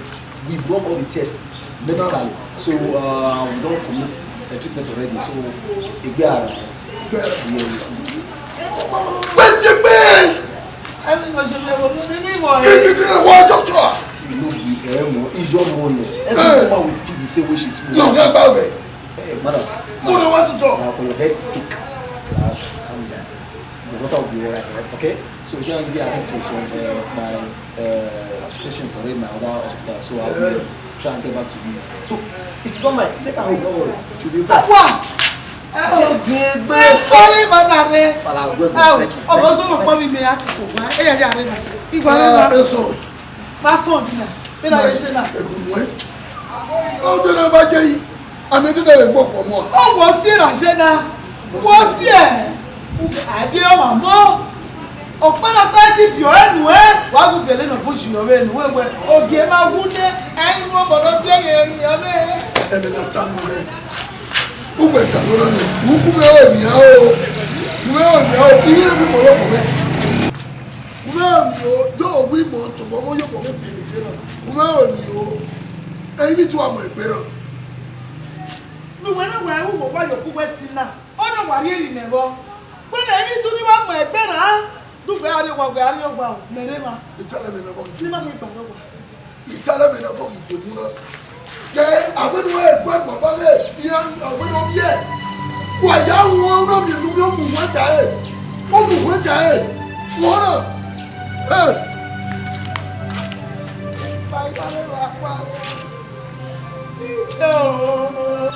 we've run all the tests medically. So, uh, we don't commit a treatment already. So, egbe ara. Egbe ara. Yeah, yeah. Where's your pain? Everything was your level. No, no, no, no. Hey, hey, hey, what, doctor? You know, the, eh, mo, is your money. Every woman will feel the same way she's feeling. No, no, no, no. Hey, madam. Mo lọ wá sí tọ. Now, for your head sick, now, calm down. The doctor will be all right, right? Okay? So, you can give a hand to some, uh, of my, uh, patients already in my other hospital. So, I'll be, uh, try and get back to you. So, if you don't mind, take her home, don't worry. She'll be fine. Wa! Jezi egbe. Ẹ kọ́lé màmá rẹ. Fala, we go take it. Ọmọ sọ̀rọ̀ pọ̀ mi, mi á kì í sọ̀rọ̀. Ẹ yà yà rẹ nà. Ìgbà rẹ nà. Ah, eso. Ma sọ ọdún náà, bẹ́ẹ̀ náà lè ṣe náà. Ẹ̀gùn mọ́ ẹ. Ọdún náà bá jẹ́ yìí, àmì ẹ̀dín náà lè gbọ́ pọ̀ mọ́. Ó wọ sí ìrànṣẹ́ náà, wọ sí ẹ̀. Àbí ọmọ mọ́. Ọ̀pọ̀lọpọ̀ ti bì ọ́ ẹnu ẹ. Wàá gùn bẹ̀lẹ̀ náà bó jìnnà rẹ ẹnu ẹ wẹ. Ògì ẹ máa wú dé. Ẹyin wọn bọ̀dọ̀ bí ẹyẹ ẹyẹ ọmọ ẹ. Ẹ̀mí náà ta mi rẹ̀. Ugbẹn ta ló rán mi. Ukú mi ò ní á o. Mi ò ní á o. Iye mi mọ̀ yóò mọ̀ mí sí. Uwẹ ọni o, do wi mọ tobọ vbe oyobọ mwẹ si vbe iyẹn na. Uwẹ ọni o, ẹyin ni tu amọ egbe na. Ne uwẹ na wa ru vbe owa ye ọgua uwẹ si na, ọ na wa rhie eri mẹ vbọ. Wẹ na emwi tu ni wa mu egbe na, ne uwẹ gha rrie owa, wẹ gha rrie owa o, mẹ rre emwa. I tell them enough of it. Ne ima ghi gba rre owa. I tell them enough of it, emu na. Ke, avbe ne uwẹ gua guan ba vbe, iran avbe ne ọ viẹ. Wa ya wọn na miẹn ne u miẹn mu wẹ da ẹre. Ọ mu wẹ da ẹre. Wọn na. Ẹ.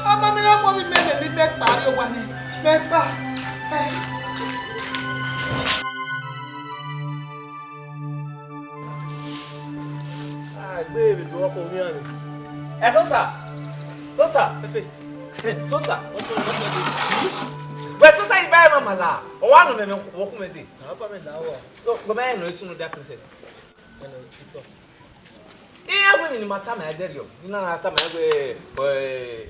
Ama mi ọmọ mi mẹ vbe ni mẹ kpa rrie owa nẹ. Mẹ kpa. Ẹ. Ah, egbe vbe do ọkọ owian nẹ. Ẹ Sosa! Sosa! Efe. Sosa! Wẹ Sosa, I ba ẹmwẹ mala. Ọ wa nọ mẹ, mẹ, wẹ ọ khu mwẹ dee. Sa ba mẹ la wa. Wẹ ma rẹn nọ sunu dia princess. Ẹ nọ titọ. Iran wẹ emwi ne ima tama ẹdẹrriọ, ne I na tama wẹ, ẹ,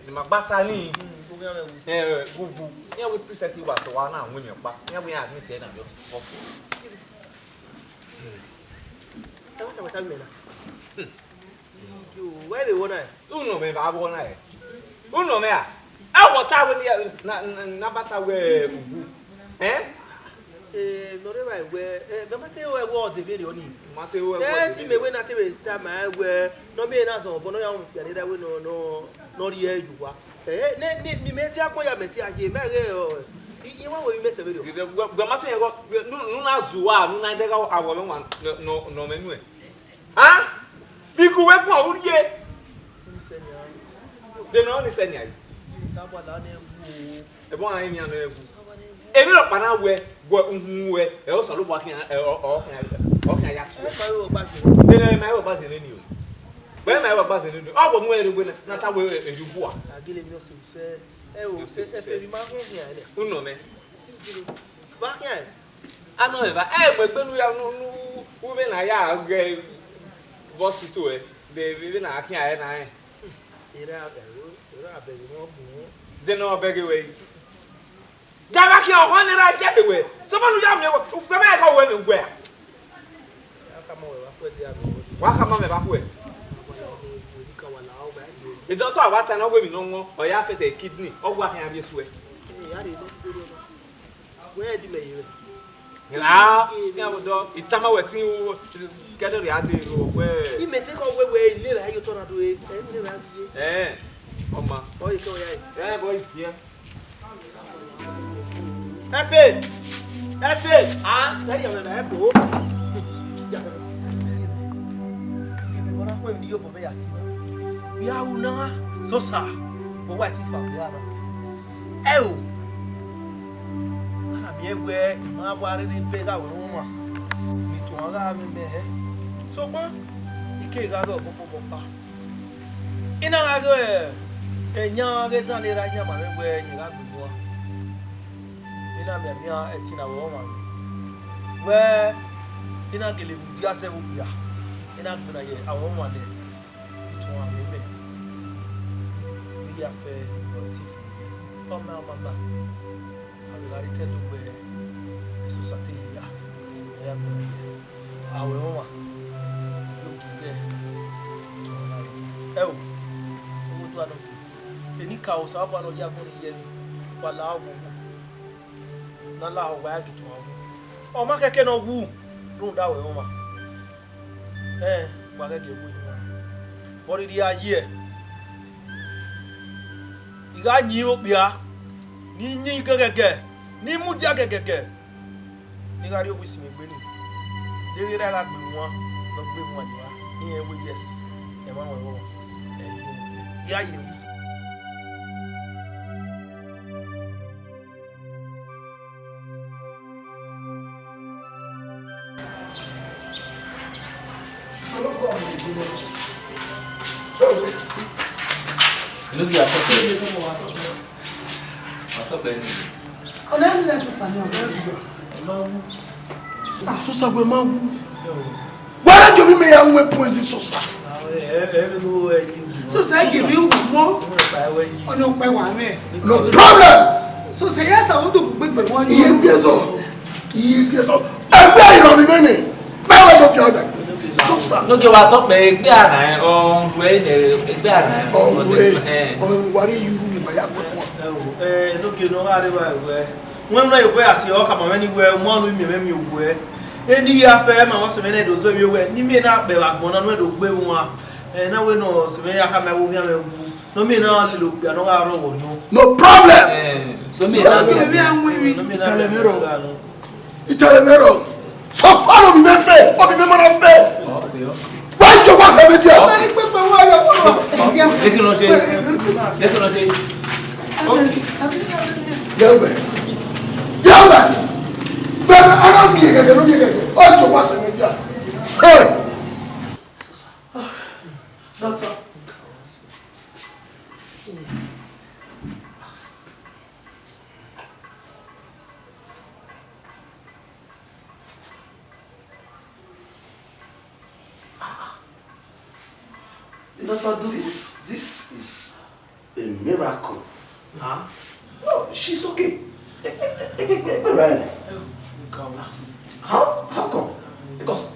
ne ima gba ta ni. Mm, owian mwẹ wu. Ẹ, wu, wu. Iran wẹ princess wa sẹ wa na winna ọkpa. Iran wẹ iran admit ẹre na just fuck. Ẹ wa ta wẹ ta mẹ na. Hmm. Yo, wẹ vbe wọ na ẹ? Unu mẹ vbe wọ na ẹ. Unu mẹ a? A wọ ta wẹ ne, na, na, na ba ta wẹ uwu. Ẹ? Eh, nọ rre evba wẹ, eh, mẹ ma te ru ẹvbo ọdẹ vberriọ ni. Ma te ru ẹvbo ọdẹ vberriọ. Eh, te imẹ wẹ na te vbe tama ẹn wẹ, ne ọ miẹn na zẹ obọ ne ọ ya mu okpia ne erha wẹ nọ, nọ, ne ọ rhie ẹre ye owa. Eh, ne, ne, ne imẹ dia agbọn ya mẹ te a ye, mẹ ghe, ọ, I, I wa wẹ emwi mẹ sẹ vberriọ. Gẹdẹ, wẹ, wẹ ma te yẹn gọ, wẹ, ne, ne u na zẹ uwa, ne u na dẹghe awọ mwẹ wan, nọ, nọ, nọ mẹ nuẹn. Han? Biko wẹ guan u rhie. Sẹ nia. De nọ ni sẹ nia yi. Saba la ne wu. Ẹbọ ọnrẹn emian nọ wu. Emwi rhọkpa na wẹ, wẹ uhunmwu wẹ, ẹ Osanobua khian, ẹ, ọ, ọ khian, ọ khian ya suẹ. Ẹ ma ru ọgba zẹ. De nọ ma ru ọgba zẹ neni o. Wẹ ma ru ọgba zẹ neni o. Ọ wẹ mu ẹre wẹ na, na ta wẹ, ẹ, ẹ, yu bua. A gele mi ọse usẹ. Ẹ o, ẹ, ẹ, fẹ mi ma khian khian nẹ. Unu mẹ. Ba khian. Anọ mẹ ba, ẹ mu egbe ne u ya, ne u, ne u, u vbe na ya ghẹ vbe hospital ẹ, de vbe, vbe na khian ẹ na rẹn. Erha, erha bẹghe mwẹ ọgbun. De nọ bẹghe wẹ yi. Gava khian ọhọn ne erha jẹghe wẹ. Sọfọ ne u ya miẹn wẹ, u kpẹ ma ẹghẹ wẹ ne uwẹ a. Wa khama mẹ vbe akhuẹ. Idọtọ a wa ta ne ọ wẹ emwi ne ọ wọn, ọ ya fẹtẹ kidney, ọ wa khian rhie suẹ. Wẹ di mẹ ye. Ra, ya wo dọ, I tama wẹ sin u, kẹdẹ rhia de ro wẹ. Imẹ te kọ wẹ wẹ ile ra yo tọ na do e, ẹ, ile ra ye. Ẹ, ọma. Ọ ye kẹ ọ ya e. Ẹ, bọ isi ẹ. Ẹfe. Ẹfe, a, ẹrriọ mwẹ na, ẹfe o. Iyebe, ọna khuẹmwi ne iyobọ mwẹ ya si na. Vbe a ru na, Sosa, wẹ wa te fa vbe a na. Ẹo, a na miẹn wẹẹ ima wa rre ne ebe gha wẹ ọmwa, ne ituan gha mwẹ mẹ hẹ. Sokpan, I keghi gha ghe ọkpọkpọ ọkpa. I na gha ghe eyan ghe dan ne erha yan ma mwẹ wẹẹ rẹn gha gbe guan. I na mianmian ẹtin ne avbe ọmwa mwẹ. Wẹẹ, I na gele mudia zẹ vbe okpia, I na gbinna ye avbe ọmwa nẹ, ituan mwẹ mẹ. I ya fẹ ọre te fi ye. Ọ ma, ọ ma, ma. A vbe gha rhie itẹ do gbe Sosa te hia, ọ ya miẹn uwẹ. A wẹ ọmwa, ne u gie ituan na rre. Ẹo, owoduanọ, eni ka Osanobua ne ọ rhie agbọn ni ye ẹre, wa lahọ ọmwa, ne a lahọ wa ya gie ituan wu. Ọ ma khẹke ne ọ wu, rhunmwuda a wẹ ọmwa. Ẹn, wa ghẹ gie ẹvbo yin uwa. Vbe ọ rhirhi a ye, I gha yin okpia, ne I yin gẹgẹgẹ, ne I mudia gẹgẹgẹ, ne I gha rrie owa isinmwi egbe nii. Deghẹ erha gha gbe wan, ne ọ gbe wan ye uwa, ne irẹn wẹẹ yes, ẹmwẹ ọmwa ọrọre, ẹ i ye okpia. I gha ye owa isinmwi. Sosa wẹ ma wu. Wẹ na jọ vbe mẹ ya wu poison Sosa. Sosa give you more. Ọnọ pẹ wa mẹ. No problem. Sosa ya sa o do gbegbe wọn ni. Iye gbe zọ. Iye gbe zọ. Ẹgbẹ ìrọ̀lẹ́ mẹ́rin. Mẹ wẹ jọ fi ọdẹ. Sosa. No ge wa tọ pẹ egbe ara ẹ, ọ ru ẹ nẹ egbe ara ẹ. Ọ ru ẹ. Ọ ru wa ri yuru ni ma ya gbẹ. Ẹ, no ge no gha re wa wẹ. Wẹ na ye wẹ a si ọ khama mwẹ ni wẹ, ọmọ unu miẹn mwẹ miẹn owẹ. Eni ya fẹ ma vbe ọse mwẹ nẹ do zẹ vbe owẹ, ne imẹ na kpẹ vbe agbọn na, ne do gbe wan. Ẹ, na wẹ ne ọse mwẹ ya khama ẹvbo khian mwẹ wu. Ne ọ miẹn na lele okpia ne ọ gha rrọọ vbe orhiọn. No problem. Ẹ, ne ọ miẹn na Italẹ mẹ rọ. Italẹ mẹ rọ. Sọ fún ọ ni mẹ fẹ, ọ ni mẹ ma na fẹ. Wá jọ wá fẹ mi jẹ. Ọsẹ ni pẹpẹ wá yọ. Ẹ kí ló ṣe? Ẹ kí ló ṣe? Yẹwẹ. Yẹwẹ. Bẹẹni, ara mi yẹ gẹgẹ, ló mi yẹ gẹgẹ. Ọ jọ wá fẹ mi jẹ. Hey! Doctor. This, Doctor Dugu. This, this is a miracle. Huh? No, she's okay. Egbe, egbe, egbe, egbe, right? How? How come? Because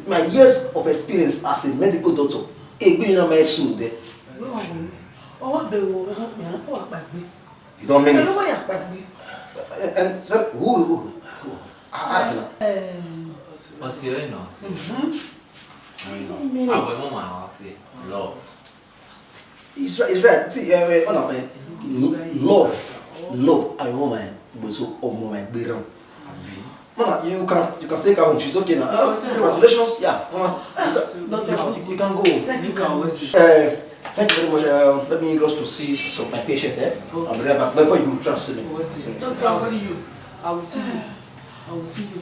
my years of experience as a medical doctor, egbe na my soon there. No, ọwọ́ bẹ̀rù ọwọ́ pẹ̀lú ọwọ́ àpàgbé. You don't mean it. Ẹnu wọ́n yà pàgbé. And, and so, who, who, who? I, I don't know. Ọsẹ ọyìn náà. You don't mean it. Àwọn ọmọ àwọn ṣe love. It's right, it's right. See, uh, uh, no, uh, love, love. I want my, but so, oh my, be wrong. Mama, you can, you can take her home. She's okay now. Oh, congratulations. Yeah, Mama. You can, you can go. Thank you very much. Uh, thank you very much. Uh, let me rush to see some my patient, eh? I'll be right back. Before you trust me. I will see you. I will see you. I will see you.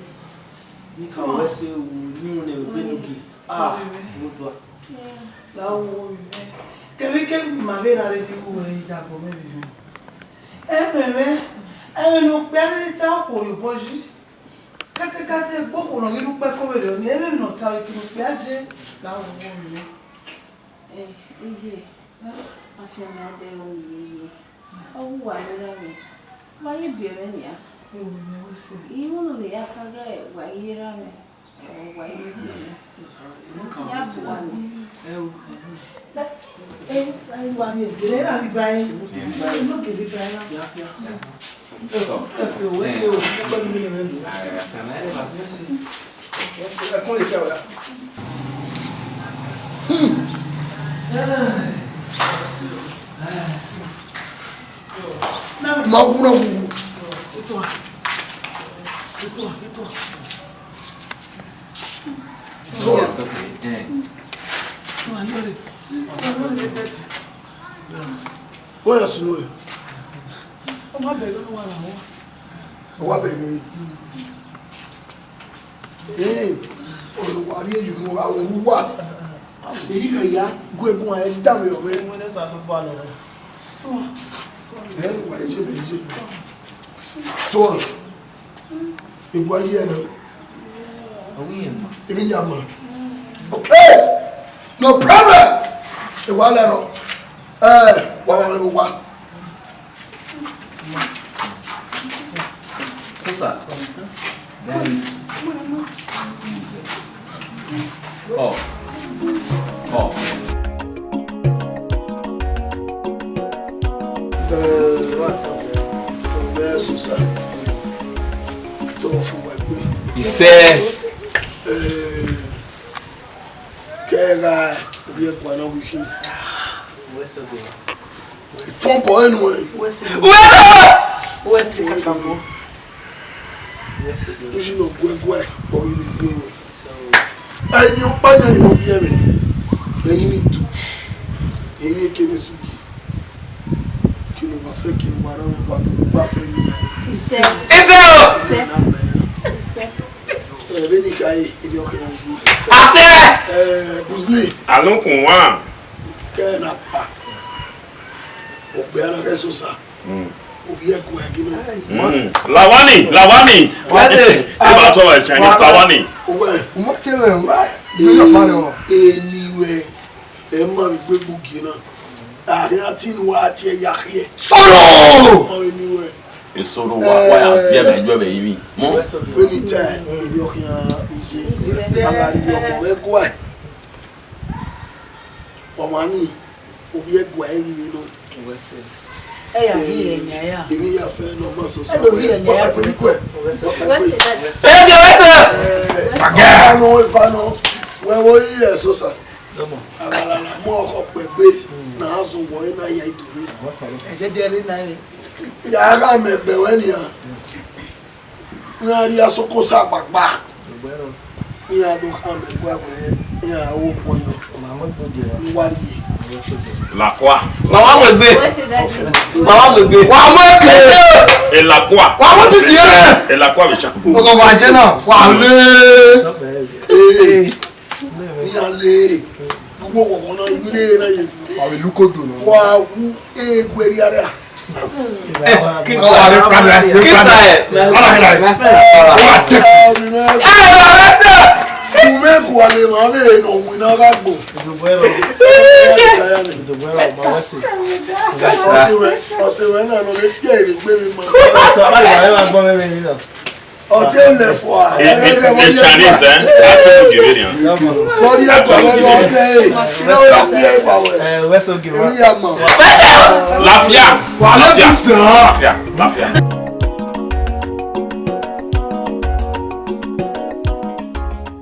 Nika wẹ sẹ wu ni unu ẹvbo ebe ne u gie. Ah, Oduduẹ. Lahọ vbe orhiọn. Kevbe kevbe ne ima vbe na rre ne I ru wẹ, I ya bọ mwẹ vbe orhiọn. Ẹmwẹ mwẹ, ẹmwẹ ne okpia rhirhi ta okhuo rhie obọ yi. Katekate egbe okhuo ne ọ ghi rre ukpẹ ẹko vberriọ nii, ẹmwẹ ne ọ ta vbe kene okpia ye, lahọ vbe orhiọn. Eh, iye, afianma dẹ ru iye ye. Ọ wu uwa ne erha mwẹ, wa ye biẹ mwẹ nian. Ewo, mẹ wẹ sẹ. I ru unu ne I ya ta ghe wa ye erha mwẹ, ọ wa ye biẹ mwẹ. Ya bu uwa nẹ. Ẹ, ẹ, wa rhie gele, erha rhie ba ẹre. Ẹ, no gele ba ẹre. Ẹ, ẹ, wẹ sẹ o, ẹ pẹlu mi nẹ mwẹ do. Wẹ sẹ. Ma wu na wu. Wẹ ya sunu ẹre. Ọ wa bẹghe ne uwa ra uwa. Ọ wa bẹghe. Ee, ọ wa rhie yu ne uwa, uwa. Eri gha ya gu eguan ẹre danmwehọ mwẹ. Ẹ ne uwa eje, eje. Tuan. Egua yi ẹre na. Emwi ya ma. Okay. No problem. Ewa lẹ rọ. Eh, wa wa wa. Sisa. Daddy. Oh. Oh. Eh, eh, Sisa. Tó fún wa gbé. Iṣẹ́. Eh, kẹ́ra, orí ẹ̀kọ́ àná wíkí. Ìfọ́nbọ̀ ẹnu ẹ̀. Wẹ́sẹ̀. Wẹ́sẹ̀. Wẹ́sẹ̀ kàkàmọ́. Uyi no guẹguẹ, ọghe vbe gbe ro. Ẹyin ọkpa yan imọ biẹ mwẹ. Ẹyin ni tu. Ẹyin ni kene su yi. Kinu wa sẹ, kinu wa rẹ, wa do gba sẹ yi ya. Isẹ. Isẹ o. Isẹ. Ẹ, vbene I kha re, ede ọkhian yi. Asẹ. Ẹ, Buzli. Alukun wa. Kẹ na pa. Okpia na kẹ sosa. Mm. Ovbi ẹguae ghi nọ. Mm. Lawani, Lawani. What? Eh, eh, ba tọ wa Chinese, Lawani. Uwe. Umo te we wa. Ni yo pa lo. Eni wẹ, ẹ ma vbe gbe gbugie na. Àárín àti inú wa àti ẹ̀yà khiẹ. Sọ̀rọ̀! Ọmọ eni wẹ. Esoro wa, wa ya biẹ mẹ ju ẹmẹ yiri. Mo. Wẹ ni tẹ, ede ọkhian iye. Agari ọmọ vbe ẹguae. Ọmọ ni, ovbi ẹguae ghi vbe nọ. Ẹ ya hi ẹyan ya. Emwi ya fẹ ne ọ ma sosa. Ẹ do hi ẹyan ya. Wa pẹpẹ ni kuẹ. Wa pẹpẹ. Ẹ jẹ wẹ tẹ. Ẹ, eva nọ, eva nọ. Wẹ wo yi ẹ sosa. Aghalala mu ọkhọ kpẹgbe na zọ wọ na ya idore. Ẹ jẹ diẹ re na re. Ya gha mẹ ẹgbẹ wẹ nian. Iran rhie asokosa gbagba. Iran do khama ẹguae wẹ iran ru obọ yọ. Ne uwa rhie. Lakua. Wa wa mu egbe. Wa wa mu egbe. Wa mu egbe. Elakua. Wa mu egbe si yẹn. Elakua vbe cha. Ọgọ wa jẹ na. Wa le. Ee. Iran le. Gbogbo ọmọ na, imẹ ne na ye. Wa vbe lukodo na. Wa wu egbe rhia rhia. Keep quiet. Keep quiet. My friend. Ume gualọ emwa vbe ne ọ winna gha gbọn. Ọse wẹ, ọse wẹ na nọ vbe fiẹ ere gbe vbe ma. Ọ te lẹ fua. Chinese, eh? Wọ́n rí ẹ̀kọ́ lọ́wọ́ ọdẹ yìí. Iná ó rà bí ẹ̀ wà wẹ̀. Èmi yà mọ̀. Lafia. Lafia. Lafia. Lafia.